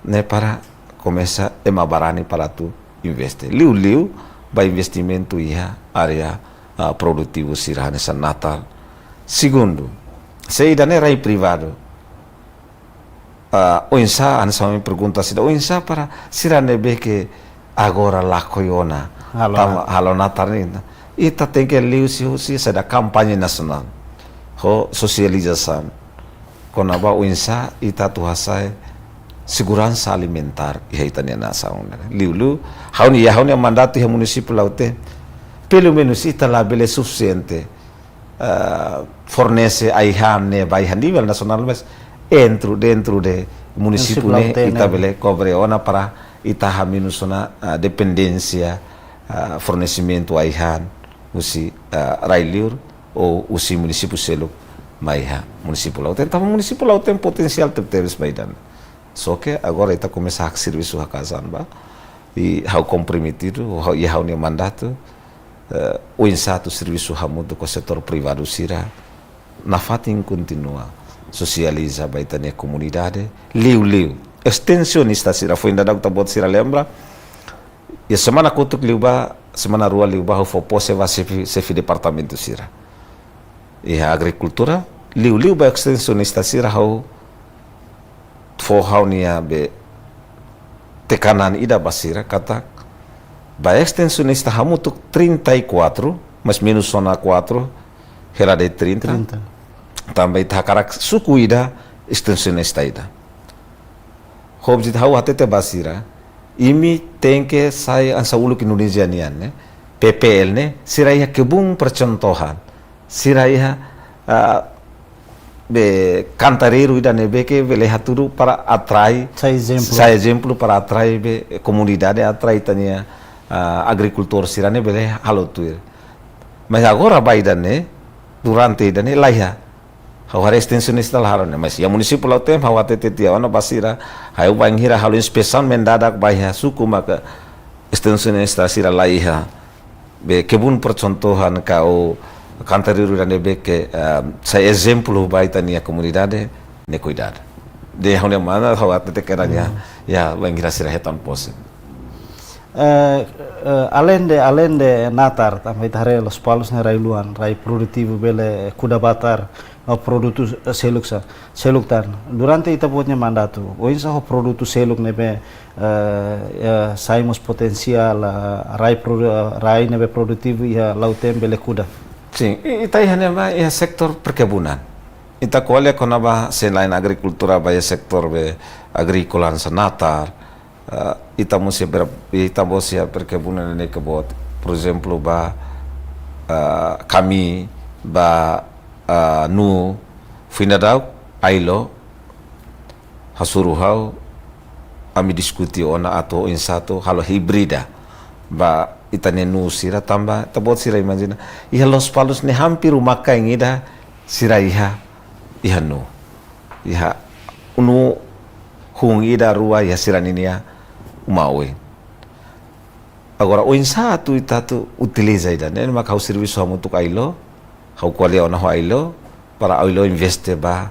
ne'e para komesa ema barani para atu investe. Liuliu ba investimentu iha área, ah, produtivu sira hanesan natar. Segundu, se ida-ne'e rai privadu, ah, oinsá, hanesan ami pergunta sira, oinsá para sira ne'ebé ke agora lakohi ona, halo, tama, natar, halo natar ne'e. Ita tenke liuhusi, husi saida, kampaña nasionál ho sosializasaun kona-ba oinsá ita atu hasa'e seguransa alimentár iha ita-nia nasaun ne'e. Liuliu, ha'u-nia, ha'u-nia mandatu iha munisípiu Lautém, pelumenus ita labele sufisiente, ah, fornese ai-han ne'e ba iha nivel nasionál, mas dentru, dentru de munisípiu, munisípiu ne'e, Lautém, ita, ne'e, bele kobre ona para ita hamenus ona, ah, dependénsia, ah, fornesimentu ai-han husi, ah, rai-liur ou husi munisípiu seluk mai iha munisípiu Lautém. Tanba munisípiu Lautém potensiál tebetebes ba ida-ne'e. Só ke agora ita komesa hak servisu haka'as an ba. I ha'u komprometidu, ha'u, i ha'u-nia mandatu, eh, oinsá atu servisu hamutuk ho setór privadu sira, nafatin kontinua sosializa ba ita-nia komunidade, liuliu estensionista sira, foin dadauk ita-boot sira lembra, iha semana kotuk liubá, semana rua liubá, ha'u fó pose ba xefe, xefe departamentu sira iha agrikultura, liuliu ba estensionista sira ha'u fó ha'u-nia be tekanan ida ba sira katak, ba estensionista hamutuk trinta e quatro, mais menus zona quatro, hela de'it trinta. Trinta. Tanba ita hakarak suku ida, estensionista ida. Objetivu ha'u hatete ba sira, imi tenke sai hanesan uluk Indonézia nian, ne'e? P P L ne'e, sira iha kebun percontohan. Sira iha, ah, be kantareiru ida ne'ebé ke bele hatudu para atrai, Sai ezemplu. sai ezemplu para atrai be komunidade, atrai ita-nia, ah, agrikultór sira ne'e bele halo tuir. Mas agora ba ida-ne'e, durante ida-ne'e, laiha. Ha'u haree estensionista la halo ne'e, mas iha munisípiu Lautém, ha'u hatete tiha ona ba sira, ha'u bainhira halo inspesaun mendadak ba iha suku maka estensionista sira laiha. Be kebun percontohan ka kantareiru ida ne'ebé ke, ah, sai ezemplu ba ita-nia komunidade ne'e kuidadu. De ha'u-nia mana ha'u hatete kedan iha, iha bainhira sira hetan pose. Eh, eh, alende, alende natar, tanba ita haree Lospalos ne'e rai luan, rai produtivu bele kuda batar, no produtu, eh, seluk sa, seluk tan. Durante ita-boot nia mandatu, oinsá ho produtu seluk ne'ebé, eh, eh, sai mós potensiál, eh, rai produ-, eh, rai ne'ebé produtivu iha Lautém bele kuda. Sin, i, ita iha ne'ebá iha setór perkebunan. Ita ko'alia kona-ba selain agrikultura ba iha setór be agríkola hanesan natar, eh, ita mós iha ber-, ita mós iha perkebunan ne'e ke boot, por ezemplu, ba, eh, kami, ba, eh, nuu, foin dadauk, Ailo, hasoru ha'u, ami diskute ona atu oinsá atu halo hibrida ba ita-nia nuu sira tanba ita-boot sira imajina. Iha Lospalos ne'e hampir uma-kain ida sira iha, iha nuu. Iha nuu hun ida rua iha sira ninia uma oin. Agora, oinsá atu ita atu utiliza ida-ne'e, maka ha'u servisu hamutuk Ailo, ha'u ko'alia ona ho Ailo, para Ailo investe ba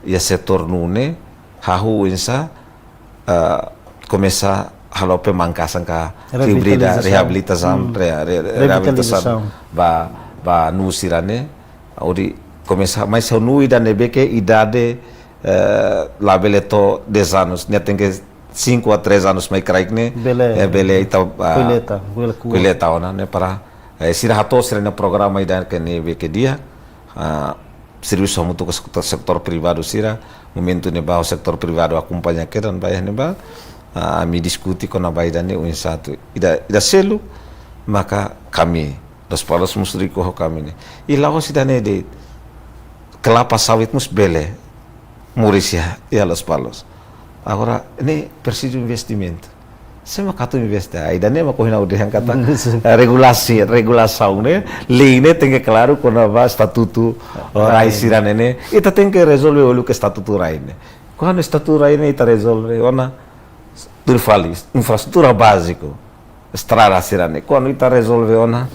iha setór nuu ne'e, hahú oinsá, ah, komesa halo pemangkasan ka hibrida, Revitalizasaun. reabilitasaun, Hmm. re-, re-, Revitalizasaun. reabilitasaun ba, ba nuu sira-ne'e, hodi komesa, mas ha'u nuu ida ne'ebé ke idade, eh, labele to'o dez anos, nia tenke cinco a três anos mai kraik ne'e, Bele. eh, bele ita, ah, Koleta, bele kuda. koleta ona ne'e para, eh, sira hato'o sira-nia programa ida ke ne'ebé ke di'ak, ah, servisu hamutuk ho setór, setór privadu sira, momentu ne'ebá setór privadu akompaña kedan ba iha ne'ebá, ah, ami diskute kona-ba ida-ne'e oinsá atu. Ida, ida seluk, maka kami, Lospalos mós riku ho kami ne'e. I la'ós ida-ne'e de'it, kelapa sawit mós bele moris iha, iha Lospalos. Agora, ne'e presiza investimentu. Sé mak atu investe? Ah, ida-ne'e mak ohin ha'u dehan katak, eh, regulasi, regulasaun ne'e, lei ne'e tenke klaru kona-ba estatutu, eh, rai sira-ne'e ne'e. Ita tenke rezolve uluk estatutu rai ne'e. Kuandu estatutu rai ne'e ita rezolve ona, tuir fali, infraestrutura báziku, estrada sira-ne'e. Kuandu ita rezolve ona,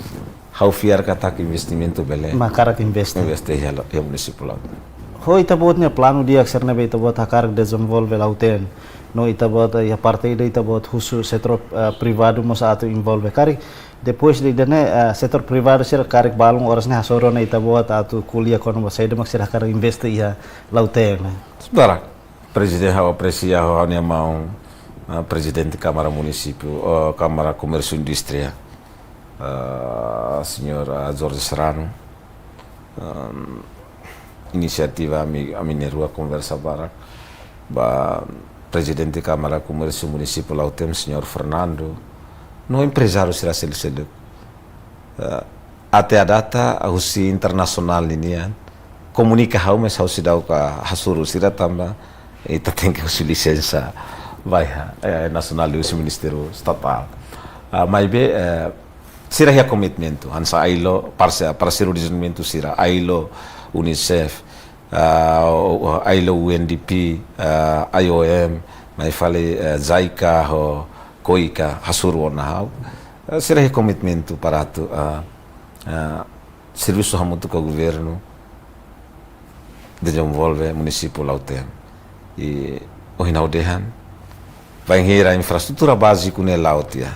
ha'u fiar katak investimentu bele. Mak hakarak investe. Investe iha Lau-, iha munisípiu Lautém. Ho ita-boot nia planu di'ak sira ne'ebé ita-boot hakarak dezenvolve Lautém. No ita-boot, eh, iha parte ida ita-boot husu setór, eh, privadu mós atu envolve. Karik, depois de ida-ne'e, eh, setór privadu sira karik balun oras ne'e hasoru ona ita-boot atu ko'alia kona-ba saida mak sira hakarak investe iha Lautém. Barak, Prezidente, ha'u apresia ha'u-nia maun, ah, Prezidente Kámara Munisípiu, ah, Kámara Komérsiu Indústria, ah, señór, ah, Jorge Serrano. Ehm, inisiativa ami, ami na'in-rua konversa barak ba Prezidente Kámara Komérsiu Munisípiu Lautém, señór Fernando, no emprezáriu sira seluk-seluk. Eh, até à data, husi internasionál ninian komunika ha'u, mas ha'u seidauk hasoru sira tanba ita tenke husu lisensa ba iha, eh, nasionál liuhusi Ministériu Estatál. Ah, maibé, eh, sira iha komitmentu, hanesan Ailo, parse-, parseiru dezenvolvimentu sira, Ailo, UNICEF, ah, o, o, Ailo U N D P, ah, I O M, mai fali, eh, JICA ho KOICA, hasoru ona ha'u. Eh, sira iha komitmentu para atu, ah, ah, servisu hamutuk ho governu dezenvolve munisípiu Lautém. I ohin ha'u dehan, bainhira infraestrutura báziku ne'e la'o tiha,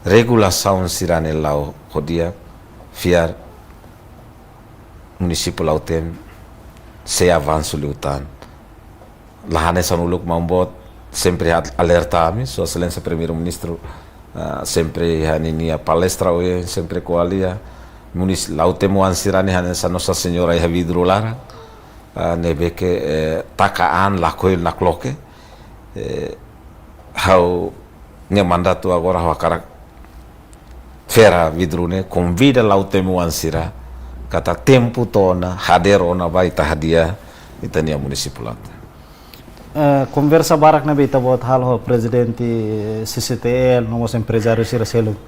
regulasaun sira-ne'e la'o ho di'ak, fiar munisípiu Lautém sei avansu liután. La hanesan uluk, maun boot sempre at-, alerta ami, Sua Exelénsia Primeiru-Ministru, ah, sempre iha ninia palestra oioin sempre ko'alia, munis-, Lautém-oan sira-ne'e hanesan Nossa Senhora iha vidru laran, ah, ne'ebé ke, eh, taka an lakohi nakloke, eh, ha'u-nia mandatu agora ha'u hakarak fera vidru ne'e, konvida Lautém-oan sira katak tempu to'o ona hadeer ona ba ita hadi'a ita-nia munisípiu Lautém. Eh, konversa barak ne'ebé ita-boot halo ho prezidente C C T L, no mós emprezáriu sira seluk.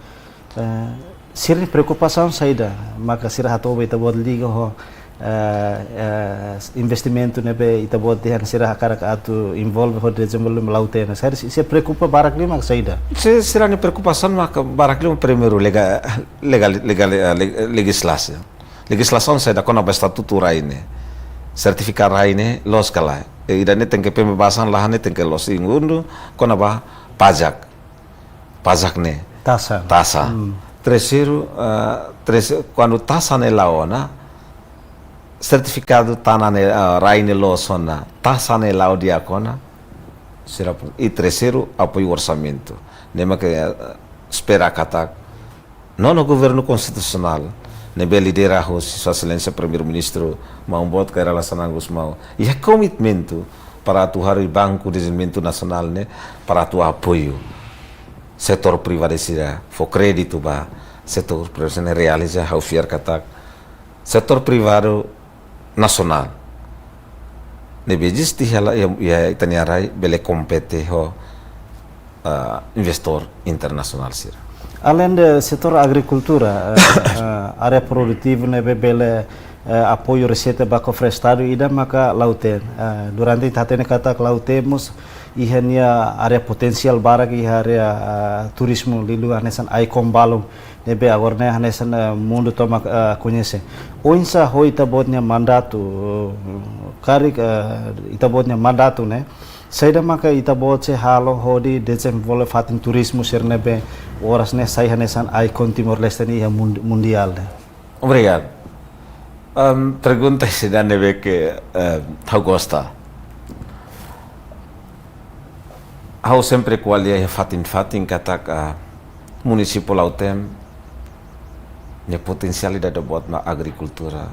Eh, sira-nia preokupasaun saida, maka sira hato'o ba ita-boot liga ho, eh, eh, investimentu ne'ebé ita-boot dehan sira hakarak atu envolve ho dezenvolvimentu Lautém. Sira, sira preokupa barak liu maka saida. Si-, sira-nia preokupasaun maka barak liu primeiru lega-, legal-, legal-, eh, leg-, legislasaun. Legislasaun saida kona-ba estatutu rai ne'e. Sertifikadu rai ne'e loos ka lae. E ida-ne'e tenke pembebasan lahan ne'e tenke loos. Segundu, kona-ba pajak. Pajak ne'e. Taxa. Taxa. Hmm. Terseiru, eh, terse-, kuandu taxa ne'e la'o ona, sertifikadu tanah ne'e, eh, rai ne'e loos ona, taxa ne'e la'o di'ak ona, sira pun. I terseiru, apoiu orsamentu. Ne'e maka, eh, espera katak nonu governu konstitusionál, ne'ebé lidera husi Sua Exelénsia Primeiru-Ministru Maun Boot Kay Rala Xanana Gusmão, iha komitmentu para atu harii Banku Dezenvolvimentu Nasionál ne'e para atu apoiu setór privadu sira, fó kréditu ba setór privadu sira ne'e realiza, ha'u fiar katak setór privadu nasionál ne'ebé eziste iha la-, iha, iha ita-nia rai bele kompete ho, ah, investór internasionál sira. Além de setór agrikultura, eh, eh, área produtiva ne'ebé bele, eh, apoiu reseita ba kofre estadu ida maka Lautém. Eh, durante ita hatene katak Lautém mós iha nia área potensiál barak iha área, eh, turizmu liuliu hanesan ai-koon balun ne'ebé agora ne'e hanesan, eh, mundu tomak, eh, koñese. Oinsá ho ita-boot nia mandatu, eh, karik, eh, ita-boot nia mandatu ne'e, saida maka ita-boot sei halo hodi dezenvolve fatin turizmu sira ne'ebé oras ne'e sai hanesan ai-koon Timor-Leste ne'e iha mun-, mundiál ne'e. Obrigadu. Em, pergunta ida ne'ebé ke, em, ha'u gosta. Ha'u sempre ko'alia iha fatin-fatin katak, ah, munisípiu Lautém nia potensiál ida boot mak agrikultura,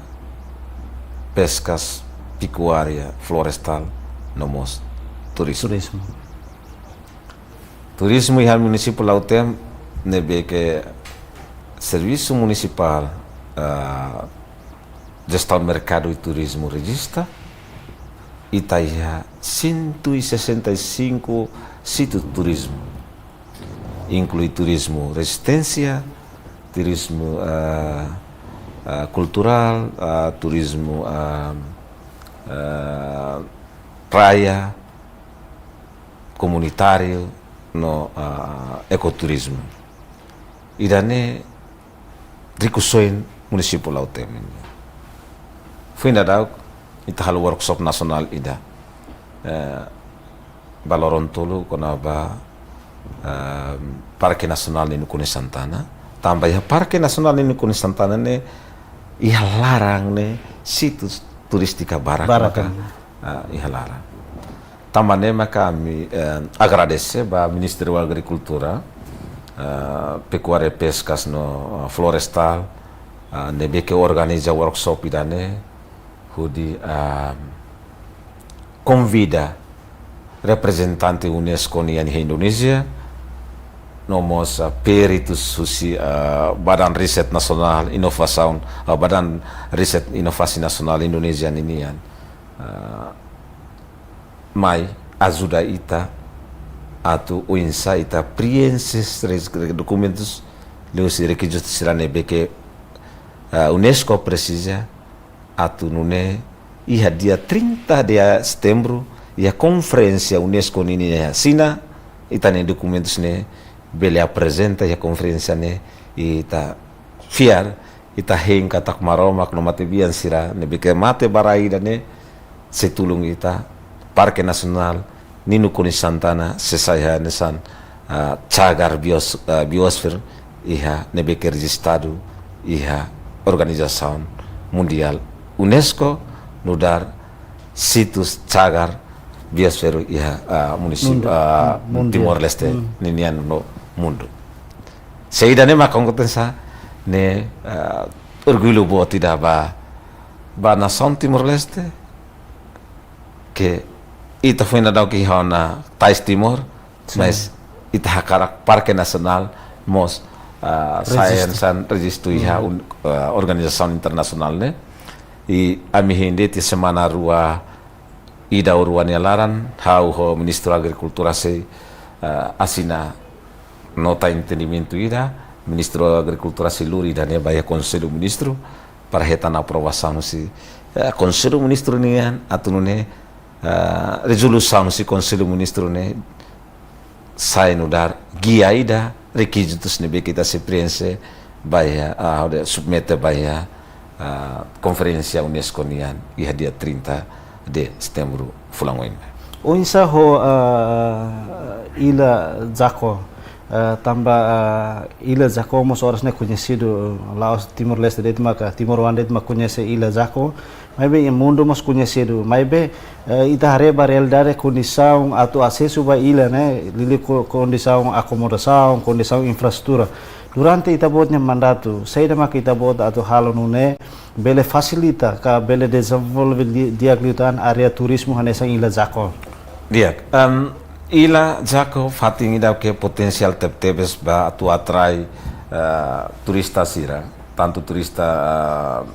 peskas, pekuária, florestál, no mós turizmu. Turizmu. Turizmu iha munisípiu Lautém ne'ebé ke Servisu Munisipál, ah, Jestaun Merkadu i Turizmu rejista, ita iha cento e sessenta e cinco sítiu turizmu. Inklui turizmu rezisténsia, turizmu, ah, ah, kulturál, ah, turizmu, ah, ah, praia, komunitáriu no, ah, ekoturizmu. Ida-ne'e rikusoin munisípiu Lautém nian. Foin daudauk ita halo workshop nasionál ida. Eh, ba loron tolu kona-ba, eh, Parke Nasionál Nino Konis Santana. Tanba iha Parke Nasionál Nino Konis Santana ne'e iha laran ne'e sítiu turístiku barak. Barak maka, kan. Ah, iha laran. Tanba ne'e maka ami, eh, agradese ba Ministériu Agrikultura, eh, Pekuária, Peskas no, eh, Florestál, eh, ne'ebé ke organiza workshop ida-ne'e, hodi, eh, konvida reprezentante UNESCO nian iha Indonézia, no mós, eh, peritus husi, eh, Badan Riset Nasionál Inovasaun, eh, Badan Riset Inovasi Nasionál Indonézia ninian. Eh, mai ajuda ita atu oinsá ita preenxe re-, dokumentus liuhusi rekizitu sira ne'ebé ke, ah, UNESCO presiza atu nune'e iha dia trinta de setembru iha konferénsia UNESCO ninian iha Xina, ita-nia dokumentus ne'e bele aprezenta iha konferénsia ne'e, ita fiar, ita hein katak Maromak no matebian sira ne'ebé ke mate ba rai ida-ne'e sei tulun ita, Parke Nasionál Nino Konis Santana sei sai hanesan, ah, cagar bios-, ah, biosphere iha ne'ebé ke rejistadu iha organizasaun mundiál UNESCO nu'udar sítiu cagar biosphere iha, ah, munisípiu, mundu, ah, mundiál. Timor-Leste, hmm, ninian no mundu. Se ida-ne'e maka kompeténsia ne'e, ah, orgullu boot ida ba, ba nasaun Timor-Leste, ke ita foin daudauk iha ona Tais Timor, sin, mas ita hakarak Parke Nasionál mós ah, Rejistu. Sayan san rejistu iha Hmm. un-, ah, organizasaun internasionál ne'e. I ami hein de'it semana rua, ida ou rua nia laran, ha'u ho Ministru Agrikultura sei, ah, asina nota entendimentu ida, Ministru Agrikultura sei lori ida-ne'e ba iha Konsellu Ministru para hetan aprovasaun husi, eh, Konsellu Ministru nian, atu nune'e, eh, rezolusaun husi Konsellu Ministru ne'e sai nu'udar gia ida, rekizitus ne'ebé ke ita sei preenxe ba iha, ah, hodi submete ba iha, ah, konferénsia UNESCO nian iha dia trinta de setembru fulan oin. Oinsá ho, ah, Illa Jako, ah, tanba, ah, Illa Jako mós oras ne'e koñesidu, la'ós Timor-Leste de'it maka, timoroan de'it mak koñese Illa Jako, maibé iha mundu mós koñesidu, maibé, eh, ita haree ba realidade kondisaun atu asesu ba illa ne'e, liuliu ko-, kondisaun akomodasaun, kondisaun infraestrutura. Durante ita-boot nia mandatu, saida maka ita-boot atu halo nune'e bele fasilita ka bele dezenvolve di-, di'ak liután área turizmu hanesan Illa Jako? Di'ak, em, Illa Jako fatin ida ke potensiál tebetebes ba atu atrai, eh, turista sira, tantu turista, eh,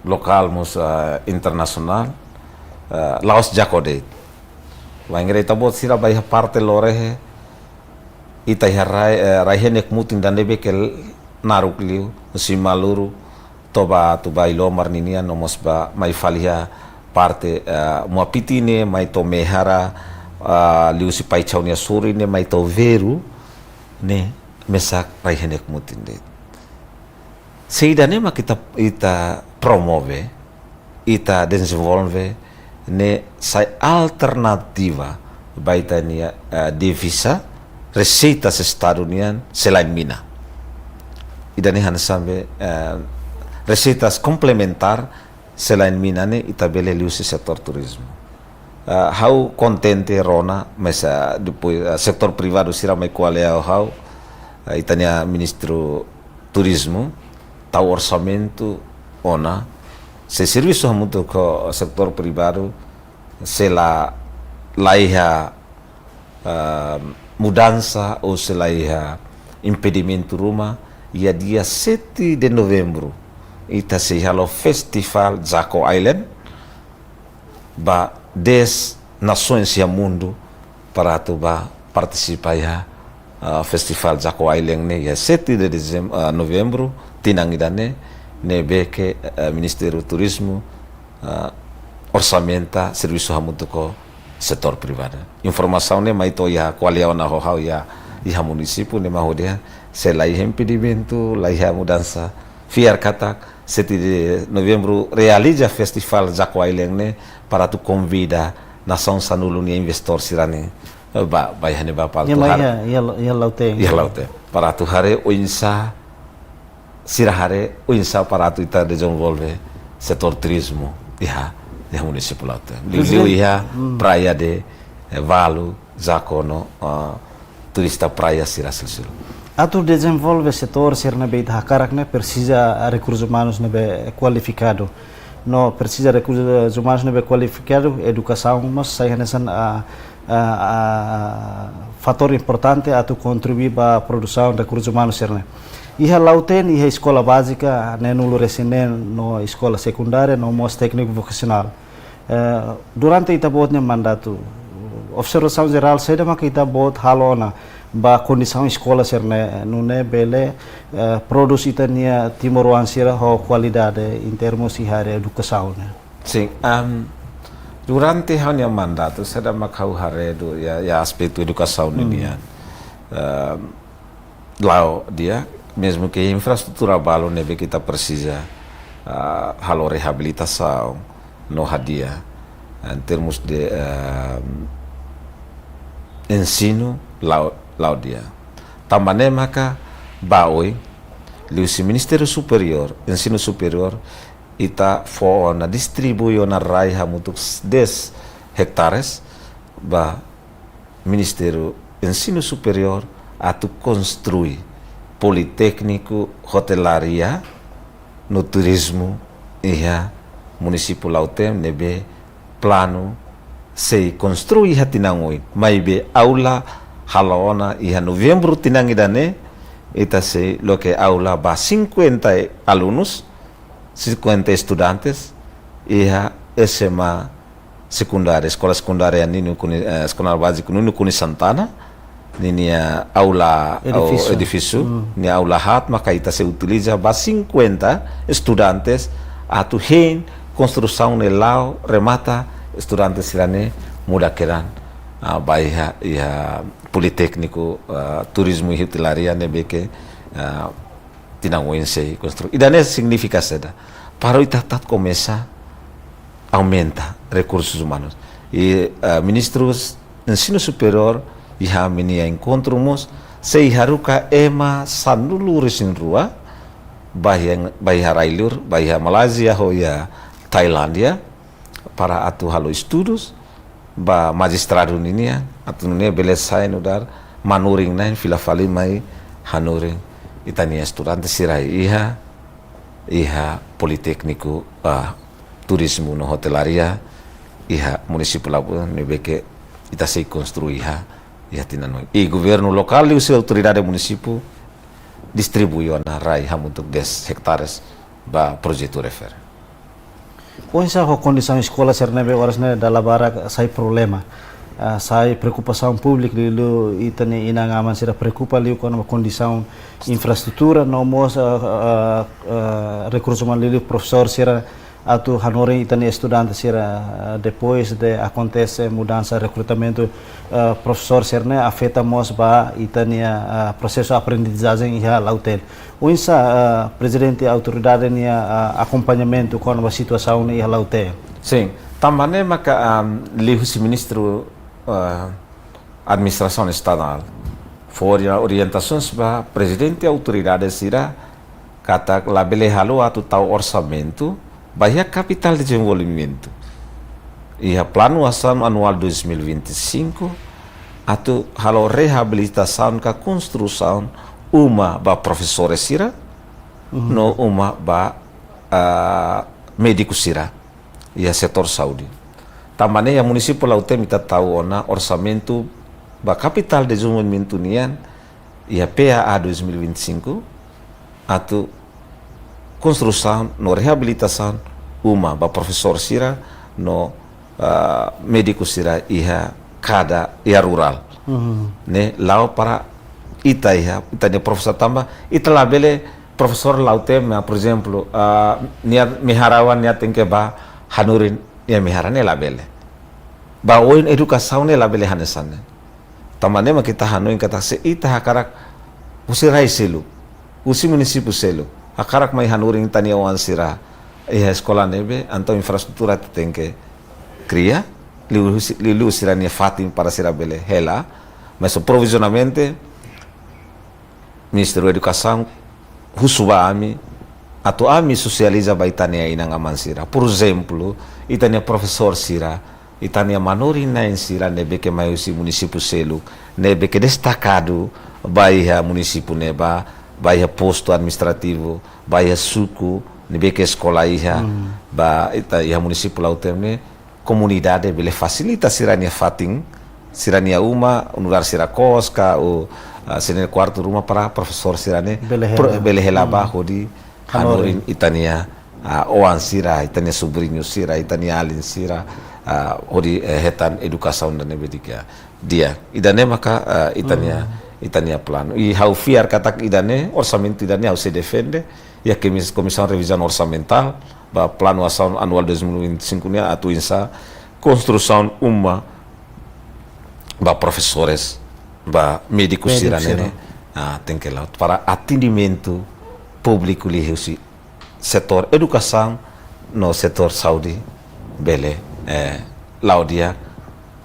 lokál mós, eh, internasionál, eh, la'ós Jako de'it. Wainhira ita-boot sira ba iha parte Lorehe, ita iha rai, eh, rai-henek mutin ida ne'ebé ke naruk liu, husi Maluru, to'o ba atu ba Ailomar ninian, no mós ba mai fali iha parte, eh, Muapiti ne'e, mai to'o Mehara, eh, liuhusi Paichau nia sorin ne'e, mai to'o Veru ne'e, mesak rai-henek mutin de'it. Se ida-ne'e mak ita, ita promove, ita dezenvolve, ne'e sai alternativa ba ita-nia, eh, diviza, reseitas Estadu nian, selain mina. Ida-ne'e hanesan be, eh, reseitas komplementár, selain mina ne'e ita bele liuhusi setór turizmu. Ah, ha'u kontente rona, mas, ah, depois, ah, setór privadu sira mai ko'alia ho ha'u, ah, ita-nia Ministru Turizmu, tau orsamentu ona, sei servisu hamutuk ho setór privadu, se la, la iha, ah, mudansa ou se la iha impedimentu ruma, iha dia sete de novembru, ita sei halo Festival Jako Island, ba dez nasoens iha mundu para atu ba partisipa iha, ah, Festival Jako Island ne'e iha sete de dezem-, ah, novembru, tinan ida-ne'e, ne'ebé ke, eh, Ministériu Turizmu, ah, orsamenta servisu hamutuk ho setór privadu. Informasaun ne'e mai to'o iha ko'alia ona ho ha'u iha, iha munisípiu ne'e mak hodi dehan, se la iha impedimentu, la iha mudansa, fiar katak sete de novembru realiza Festival Jako Island ne'e para atu konvida nasaun sanulu nia investór sira-ne'e, eh, ba, ba iha ne'ebá para atu haree. Iha, iha, iha Lautém. Iha Lautém. Para atu haree oinsá, sira haree oinsá para atu ita dezenvolve setór turizmu iha, iha munisípiu Lautém. Liuliu iha Praia de, eh, Valu, Jako no, ah, turista praia sira seluk-seluk. Atu dezenvolve setór sira ne'ebé ita hakarak ne'e presiza rekursus umanus ne'ebé kualifikadu. No presiza rekursus umanus ne'ebé kualifikadu, edukasaun mós sai hanesan, ah, ah, ah, fatór importante atu kontribui ba produsaun rekursus umanus sira-ne'e. Iha Lautém, iha eskola bázika, neen-nulu resin neen no eskola sekundária, no mós tékniku vokasionál. Eh, durante ita-boot nia mandatu, observasaun jerál saida maka ita-boot halo ona ba kondisaun eskola sira-ne'e, nune'e bele, eh, prodús ita-nia timoroan sira ho kualidade em termos iha área edukasaun ne'e? Sin, am, durante ha'u-nia mandatu, saida maka ha'u haree duni iha, iha aspetu edukasaun Hmm. nian. Am, la'o di'ak, mezmu ke infraestrutura balu ne'ebé ke ita presiza, ah, halo reabilitasaun no hadi'a, em termos de, ah, ensinu la'o, la'o di'ak. Tanba ne'e maka ba oin, liuhusi Ministériu Superiór, Ensinu Superiór, ita fó ona distribui ona rai hamutuk dez hektares ba Ministériu Ensinu Superiór atu konstrui Politékniku Hotelaria no Turizmu iha munisípiu Lautém ne'ebé planu sei konstrui iha tinan oin. Maibé aula halo ona iha novembru tinan ida-ne'e, Ita sei loke aula ba cinquenta alunus, cinquenta estudantes, iha S M A sekundária, eskola sekundária Nino Kuni, eh, eskola báziku Nino Kuni Santana, ninia aula, edifísiu, edifísiu, hmm, nia aula haat, maka ita sei utiliza ba cinquenta estudantes, atu hein konstrusaun ne'e la'o remata, estudante sira-ne'e muda kedan, ah, ba iha, iha Politékniku, ah, Turizmu i Hotelaria ne'ebé ke, ah, tinan oin sei konstrui. Ida-ne'e signifika saida? Para ita atu komesa aumenta rekursus umanus. I, ah, Ministru Ensinu Superiór iha ami-nia enkontru mós sei haruka ema sanulu-resin-rua, ba iha, ba iha rai-liur, ba iha Malázia ho iha Tailándia, para atu halo estudus ba mestradu ninian, atu nune'e bele sai nu'udar manorin-na'in fila fali mai hanorin ita-nia estudante sira iha, iha Politékniku, ah, Turizmu no Hotelaria iha munisípiu Labuan, ne'ebé ke ita sei konstrui iha, iha tinan oin. I governu lokál liuhusi autoridade munisípiu distribui ona rai hamutuk dez hektares ba projetu refere. Oinsá ho kondisaun eskola sira ne'ebé oras ne'e dala barak sai problema, ah, sai preokupasaun públiku, liuliu ita-nia inan-aman sira preokupa liu kona-ba kondisaun infraestrutura no mós, ah, ah, ah, rekursu umanu, liuliu profesór sira atu hanorin ita-nia estudante sira, ah, depois de akontese mudansa rekrutamentu, ah, profesór sira-ne'e afeta mós ba ita-nia, ah, prosesu aprendizajen iha Lautém. Oinsá, ah, Prezidente Autoridade nia, ah, akompañamentu kona-ba situasaun ne'e iha Lautém? Sin, tanba ne'e maka, ah, liuhusi Ministru, ah, Administrasaun Estadál fó ori-, orientasaun ba Prezidente Autoridade sira katak labele haluha atu tau orsamentu ba iha Kapitál Dezenvolvimentu iha Planu Asaun Anuál dois mil e vinte e cinco atu halo reabilitasaun ka konstrusaun uma ba profesores sira, mhm, no uma ba, ah, médiku sira iha setór saúde. Tanba ne'e iha munisípiu Lautém ita tau ona orsamentu ba Kapitál Dezenvolvimentu nian iha P A A dois mil e vinte e cinco atu konstrusaun no reabilitasaun uma ba profesór sira no, ah, médiku sira iha kada iha rurál. Mhm. Ne'e la'o para ita iha, ita-nia profesór tanba, ita labele profesór Lautém, ah, por ezemplu, ah, nia mehara oan nia tenke ba hanorin nia mehara, ne'e labele. Ba oin edukasaun ne'e labele hanesan ne'e. Tanba ne'e mak ita hanoin katak se ita hakarak husi rai seluk, husi munisípiu seluk, hakarak mai hanorin ita-nia oan sira iha eskola ne'ebé, entaun infraestrutura ita tenke kria, liuhusi, liuliu sira-nia fatin para sira bele hela, mas provizionalmente, Ministériu Edukasaun husu ba ami, atu ami sosializa ba ita-nia inan-aman sira. Por ezemplu, ita-nia profesór sira, ita-nia manorin-na'in sira ne'ebé ke mai husi munisípiu seluk, ne'ebé ke destakadu ba iha munisípiu ne'ebá, ba iha postu administrativu, ba iha suku ne'ebé ke eskola iha, hmm, ba ita iha munisípiu Lautém ne'e, komunidade bele fasilita sira-nia fatin, sira-nia uma, nu'udar sira kos ka, ou, ah, sira-nia kuartu ruma para profesór sira-ne'e bele hela, pro-, bela hela ba, hmm, hodi hanorin, hanorin ita-nia, ah, oan sira, ita-nia sobriñu sira, ita-nia alin sira, ah, hodi, eh, hetan edukasaun ida ne'ebé di'ak. Di'ak, ida-ne'e maka, ah, ita-nia, hmm, ita-nia planu. I ha'u fiar katak ida-ne'e, orsamentu ida-ne'e ha'u sei defende iha komis-, Komisaun Revizaun Orsamentál, ba Planu Asaun Anuál dois mil e vinte e cinco nian atu oinsá konstrusaun uma ba profesores, ba médiku, médiku sira, sira ne'e, ah, tenke la'o para atendimentu públiku liuhusi setór edukasaun no setór saúde bele, eh, la'o di'ak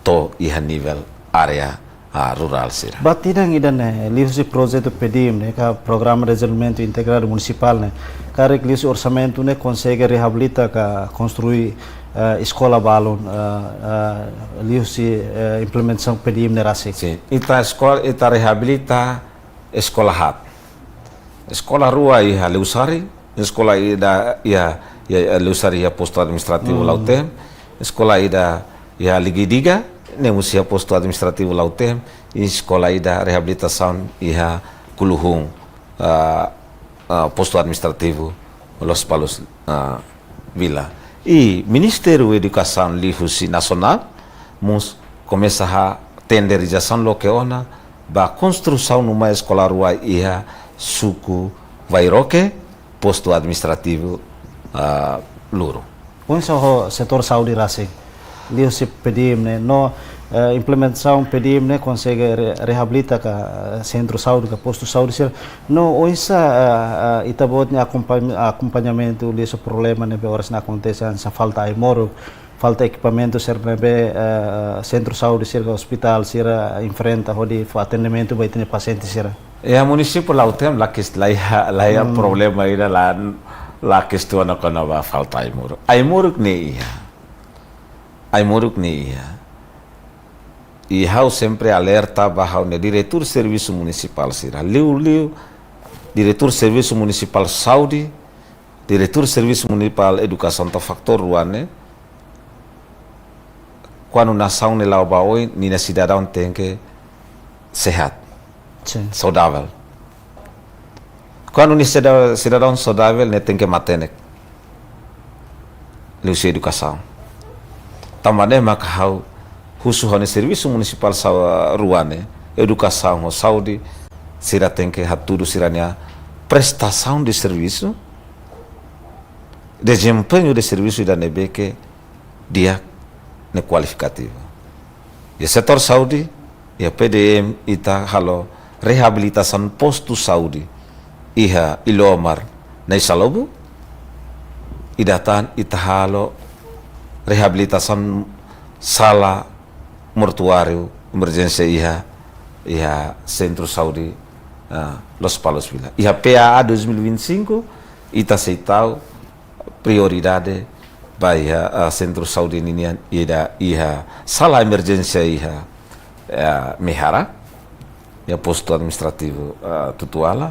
to'o iha nivel área, ah, rurál sira. Ba tinan ida-ne'e, liuhusi projetu PDIM ne'e, ka Programa Dezenvolvimentu Integradu Munisipál ne'e, karik liuhusi orsamentu ne'e konsege reabilita ka konstrui, eh, eskola balun, eh, eh, liuhusi, eh, implementasaun PDIM ne'e rasik? Sin, ita eskola, ita reabilita eskola haat. Eskola rua iha Leusari, eskola ida iha, iha Leusari iha postu administrativu, hmm, Lautém, eskola ida iha Liquidiga, ne'e mós iha postu administrativu Lautém, i eskola ida reabilitasaun iha Kuluhun, ah, ah, postu administrativu Lospalos, ah, Vila. I Ministériu Edukasaun liuhusi nasionál mós komesa hatene dezeñu loke ona ba konstrusaun uma eskola rua iha suku Vairoke, postu administrativu, ah, Luru. Oinsá ho setór saúde rasik, liuhusi PDM ne'e, no, eh, implementasaun PDM ne'e konsege re-, reabilita ka, eh, sentru saúde ka postu saúde sira. No oinsá, eh, eh, ita-boot nia akompañ-, akompañamentu liuhusi problema ne'ebé oras ne'e akontese, hanesan falta ai-moruk, falta ekipamentu sira ne'ebé, eh, sentru saúde sira ka ospitál sira enfrenta hodi fó atendimentu ba ita-nia pasiente sira. Iha munisípiu Lautém la kes-, la iha, la iha problema ida, la, la kestiona kona-ba falta ai-moruk. Ai-moruk ne'e iha. Ai-moruk ne'e iha. I ha'u sempre alerta ba ha'u-nia diretór servisu munisipál sira. Liuliu diretór servisu munisipál saúde, diretór servisu munisipál edukasaun, to'o fatór rua ne'e, kuandu nasaun ne'e la'o ba oin, ninia sidadaun tenke sehat, sin, saudavel. Kuandu nia sida-, sidadaun saudavel, nia tenke matenek liuhusi edukasaun. Tanba ne'e maka ha'u husu ha'u-nia servisu munisipál sa-, rua ne'e, edukasaun ho saúde, sira tenke hatudu sira-nia prestasaun de servisu, dezempeñu de servisu ida ne'ebé ke di'ak no kualifikativu. Iha setór saúde, iha PDM ita halo reabilitasaun postu saúde iha Ilomar, Na'i Salobu, ida tan ita halo reabilitasaun sala mortuáriu emerjénsia iha, iha sentru saúde, ah, Lospalos Vila. Iha P A A dois mil e vinte e cinco, ita sei tau prioridade ba iha, ah, sentru saúde ninian ida iha sala emerjénsia iha, ah, Mehara, iha postu administrativu, ah, Tutuala,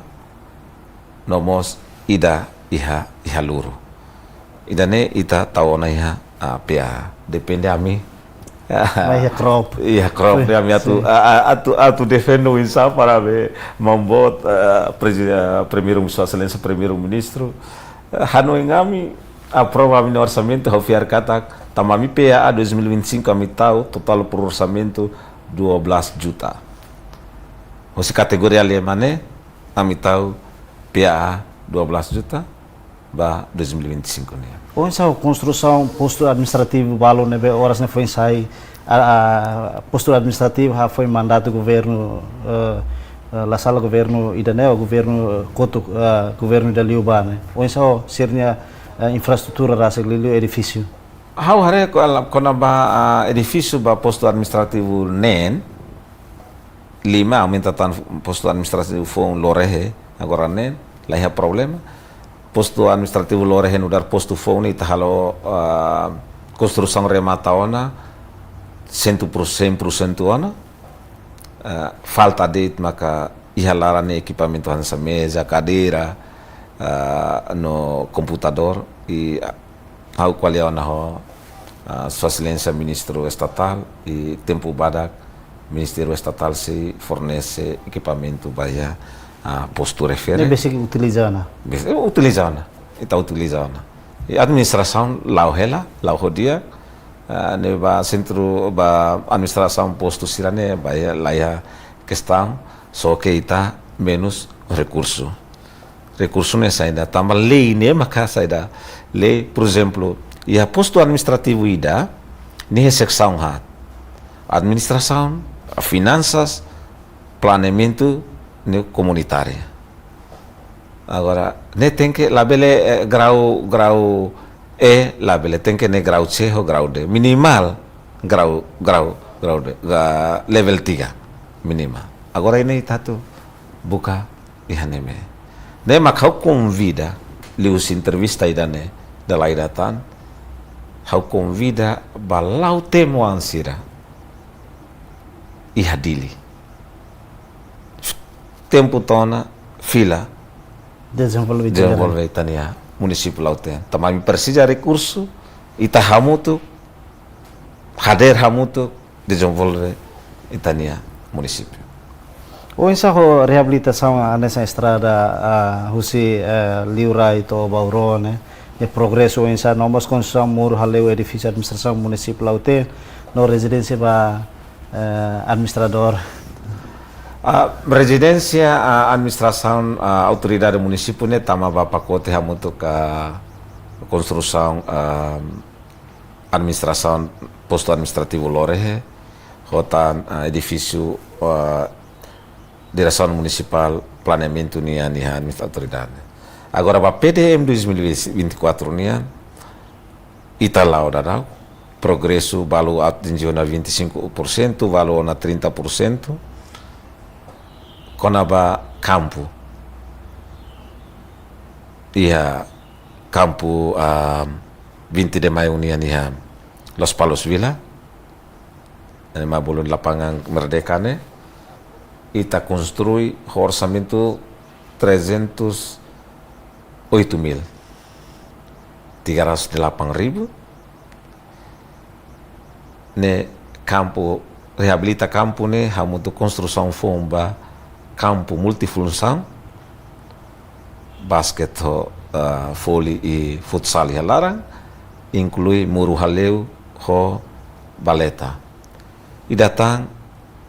no mós ida iha, iha Luru. Ida-ne'e ita tau ona iha, ah, P A A. Depende ami. Mai iha krop. Iha krop, sin, ne'e ami atu, sin, a, a, atu, atu defende oinsá para be mamboot, ah, prezi-, ah, Primeiru, Sua Exelénsia Primeiru-Ministru, ah, hanoin ami aprova ami-nia orsamentu, ha'u fiar katak, tanba ami P A A dois mil e vinte e cinco ami tau totál por orsamentu dua belas juta. Hosi kategoria lima ne'e, ami tau P A A dua belas juta ba dois mil e vinte e cinco nian. Oinsá ho konstrusaun postu administrativu balu ne'ebé oras ne'e foin sai, a, a, postu administrativu hafoin mandatu governu, eh, eh, la sala governu ida-ne'e, governu, eh, kotuk, eh, governu ida liubá ne'e. Oinsá ho sira-nia, eh, infraestrutura rasik liuliu edifísiu. Ha'u haree ko-, kona-ba, ah, edifísiu ba postu administrativu neen, lima, aumenta tan postu administrativu foun Lorehe, agora neen, la iha problema. Postu administrativu Lorehe nu'udar postu foun ita halo, ah, konstrusaun remata ona, cem por cento, cem por cento ona. Ah, falta de'it maka iha laran ne'e ekipamentu hanesan meza, kadeira, ah, no komputadór, i, ah, ha'u ko'alia ona ho, ah, Sua Exelénsia Ministru Estatál, i tempu badak Ministériu Estatál sei fornese ekipamentu ba iha, ah, postu refere. Ne'ebé sei utiliza ona? Bes-, eh, utiliza ona. Ita utiliza ona. I administrasaun la'o hela, la'o ho di'ak, ah, ne'e ba sentru, ba administrasaun postu sira-ne'e, ba iha, la iha kestaun, só ke ita menus rekursu. Rekursu ne'e saida, tanba lei ne'e maka saida. Lei, por ezemplu, iha postu administrativu ida, nia iha seksaun haat. Administrasaun, finansas, planeamentu, no komunitária. Agora, ne'e tenke labele, eh, grau, grau E, labele, tenke ne'e grau C ho grau D. Minimal grau, grau, grau D, ga-, level tiga. Minimal. Agora ne'e ita atu buka iha ne'ebé. Ne'e mak ha'u konvida, liuhusi entrevista ida-ne'e, dala ida tan, ha'u konvida ba Lautém-oan sira iha Dili. Tempu to'o ona fila dezenvolve, dezenvolve ita-nia munisípiu Lautém. Tanba ami presiza rekursu, ita hamutuk, hadeer hamutuk, dezenvolve ita-nia munisípiu. Oinsá ho reabilitasaun hanesan estrada, ah, husi, eh, Liurai to'o Bauru ne'e, ne'e progresu oinsá, no mós konstrusaun muru hale'u edifísiu administrasaun munisípiu Lautém, no rezidénsia ba, eh, administradór. Ah, rezidénsia, ah, administrasaun, ah, autoridade munisípiu ne'e tama ba pakote hamutuk ho konstrusaun, ah, administrasaun postu administrativu Lorehe, ho tan, ah, edifísiu, ah, Diresaun Munisipál Planeamentu nian iha administrasaun autoridade. Agora ba P D M dois mil e vinte e quatro nian, ita la'o daudaun, progresu balu atinje ona vinte e cinco por cento, balu ona trinta por cento, kona-ba kampu. Iha kampu, ah, vinte de Maio nian iha Lospalos Vila, ne'e mak bolu Lapangan Merdeka ne'e, ita konstrui ho orsamentu trezentos oito mil, tiga ratus delapan ribu, ne'e kampu, reabilita kampu ne'e hamutuk konstrusaun foun ba kampu multifunsaun, basket ho, eh, voli i futsal iha laran, inklui muru hale'u ho baleta. Ida tan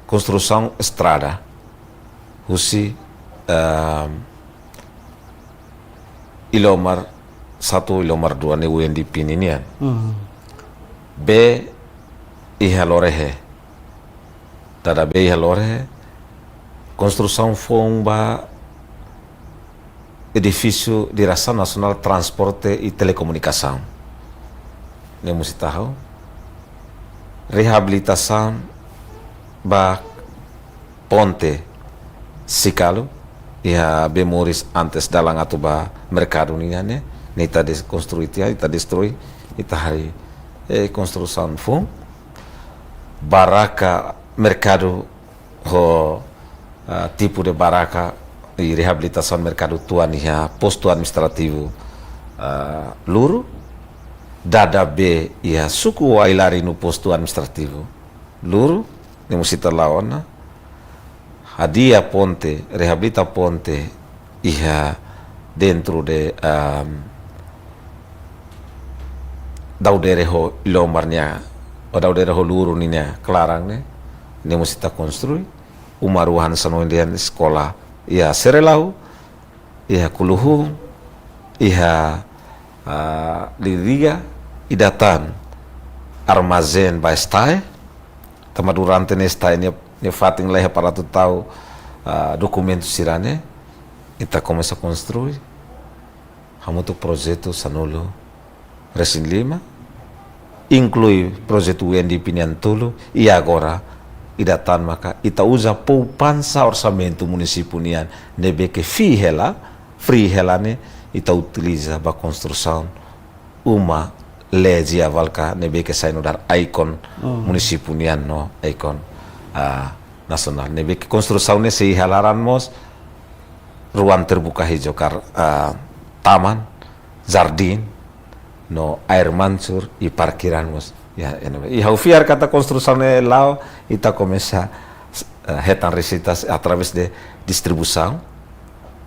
konstrusaun estrada husi, ehm, Ilomar satu, Ilomar dua ne'e U N D P ninian. Hmm. Bee iha Lorehe. Dada bee iha Lorehe, konstrusaun foun ba edifísiu Diresaun Nasionál Transporte i Telekomunikasaun. Ne'e mós ita halo. Reabilitasaun ba ponte Sikalu, iha bee moris antes dalan atu ba merkadu nian ne'e, ne'e ita des-, konstrui tiha, ita destrui, ita harii, eh, konstrusaun foun. Baraka merkadu ho, ah, tipu de baraka i reabilitasaun merkadu tuan iha postu administrativu, ah, Luru, dada bee iha suku Wailarinu postu administrativu Luru, ne'e mós ita la'o ona, hadi'a ponte, reabilita ponte iha dentro de, ehm, Daudere ho Ilomar nia, o Daudere ho Luru ninia klaran ne'e, ne'e mós ita konstrui, uma rua hanesan ohin dehan eskola iha Serelau, iha Kuluhun, iha, ah, Liriga, ida tan armazén ba STAE, tanba durante ne'e STAE nia, nia fatin laiha para atu tau, ah, dokumentu sira-ne'e, ita komesa konstrui, hamutuk projetu sanulu resin lima, inklui projetu U N D P nian tolu, i agora ida tan maka ita uza poupansa orsamentu munisípiu nian ne'ebé ke fii hela, frii hela ne'e, ita utiliza ba konstrusaun uma Lady Avalka ne'ebé ke sai nu'udar ikon, hmm, munisípiu nian no ikon, ah, nasionál. Ne'ebé ke konstrusaun ne'e sei iha laran mós ruang terbuka hijau kar-, ah, taman, jardín, no air mancur i parkiran mós. Ya, ene. I ha'u fiar katak konstrusaun ne'e la'o, ita komesa, eh, hetan reseitas através de distribuisaun.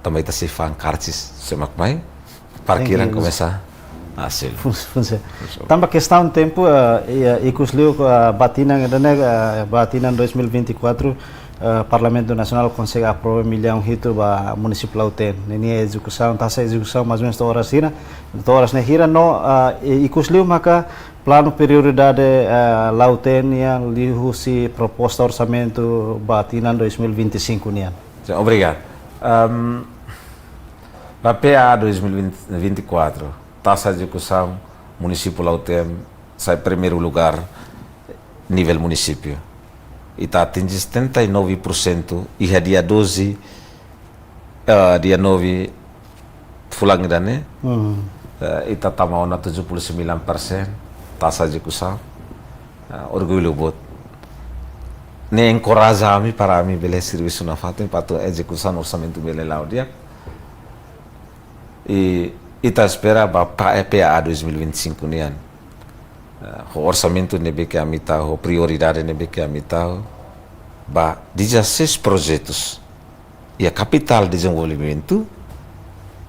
Tanba ita sei fa'an kartis, se mak mai, parkiran, thank you, komesa hasil. Fun-, funse. Funse. Tanba kestaun tempu, eh, i, eh, ikus liu, eh, ba tinan ida-ne'e, eh, ba tinan dois mil e vinte e quatro, eh, Parlamentu Nasionál konsege aprova millaun hitu ba munisípiu Lautém. Ninia ezekusaun, taxa ezekusaun mais ou menos to'o oras hira, to'o oras ne'e hira no, eh, i, ikus liu maka planu prioridade, eh, Lautém nian liuhusi proposta orsamentu ba tinan dois mil e vinte e cinco nian. Sin, obrigadu. Ahm, ba P A dois mil e vinte, vinte e quatro, taxa ezekusaun munisípiu Lautém sai primeiru lugar nivel munisípiu. Ita atinje setenta e nove por cento, iha dia doze, eh, dia nove fulan ida-ne'e, hmm, eh, ita tama ona tujuh puluh sembilan persen taxa ezekusaun. Eh, orgullu boot. Ne'e enkoraja ami para ami bele servisu nafatin, para atu ezekusaun orsamentu bele la'o di'ak. I ita espera ba P A, P A dois mil e vinte e cinco nian, eh, ho orsamentu ne'ebé ke ami tau, ho prioridade ne'ebé ke ami tau, ba dezasseis projetus iha kapitál dezenvolvimentu,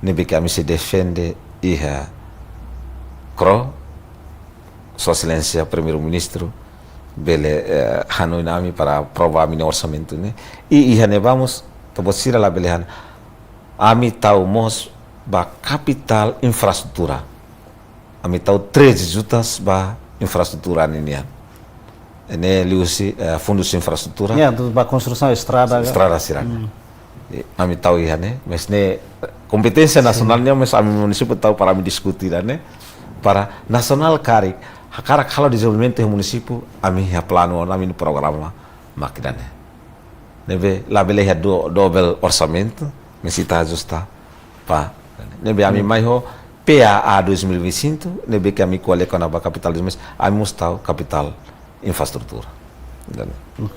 ne'ebé ke ami sei defende iha KRO, Sua Exelénsia Primeiru-Ministru bele, eh, hanoin ami para aprova ami-nia orsamentu ne'e. I iha ne'ebá mós, ita-boot sira labele hanoin. Ami tau mós ba kapitál infraestrutura. Ami tau treze jutas ba infraestrutura ninian. Ne'e liuhusi, eh, fundus infraestrutura. Ya, tu ba konstrusaun estrada. Estrada sira. Hmm. Eh, ami tau iha ne'e, mas ne'e kompeténsia nasionál nian, mas ami munisípiu tau para ami diskuti ida-ne'e. Para nasionál karik, hakarak halo dezenvolvimentu iha munisípiu, ami iha planu, ami-nia programa mak ida-ne'e. Ne'ebé labele iha do-, dobel orsamentu, mas ita ajusta ba. Ne'ebé ami mai ho P A A dois mil e vinte e cinco, ne'ebé ke ami ko'alia kona-ba kapitál dezenvolvimentu, ami mós tau kapitál infraestrutura. Ida-ne'e. Ok.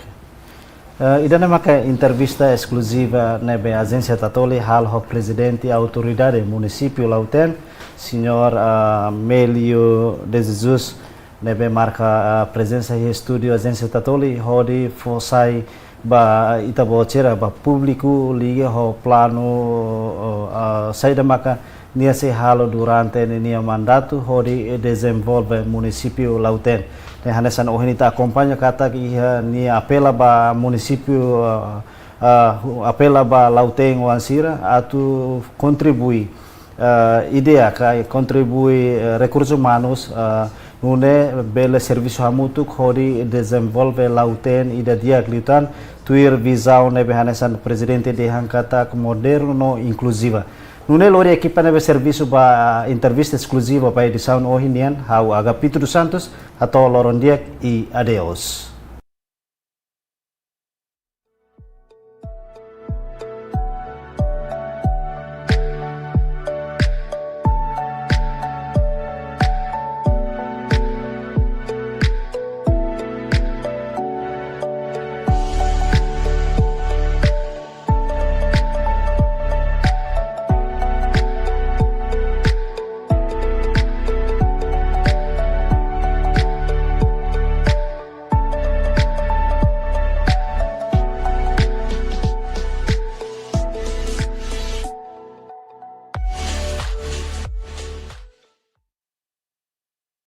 Eh, ida-ne'e maka entrevista eskluziva ne'ebé Ajénsia Tatoli halo ho Prezidente Autoridade Munisípiu Lautém, Señór, ah, Mélio de Jesus, ne'ebé marka, ah, prezensa iha estúdiu Ajénsia Tatoli, hodi fó sai ba ita-boot sira, ba públiku, liga ho planu, ah, saida maka nia sei halo durante ninia mandatu hodi dezenvolve munisípiu Lautém. Ne'e hanesan ohin ita akompaña katak iha nia apela ba munisípiu, ah, ah, apela ba Lautém-oan sira atu kontribui, ah, ideia ka kontribui, eh, rekursus umanus, ah, nune'e bele servisu hamutuk hodi dezenvolve Lautém ida di'ak liután, tuir vizaun ne'ebé hanesan Prezidente dehan katak modernu no inkluziva. Nune'e lori ekipa ne'ebé servisu ba, ah, entrevista eskluziva ba edisaun ohin nian, ha'u Agapito dos Santos, hato'o loron di'ak i adeus.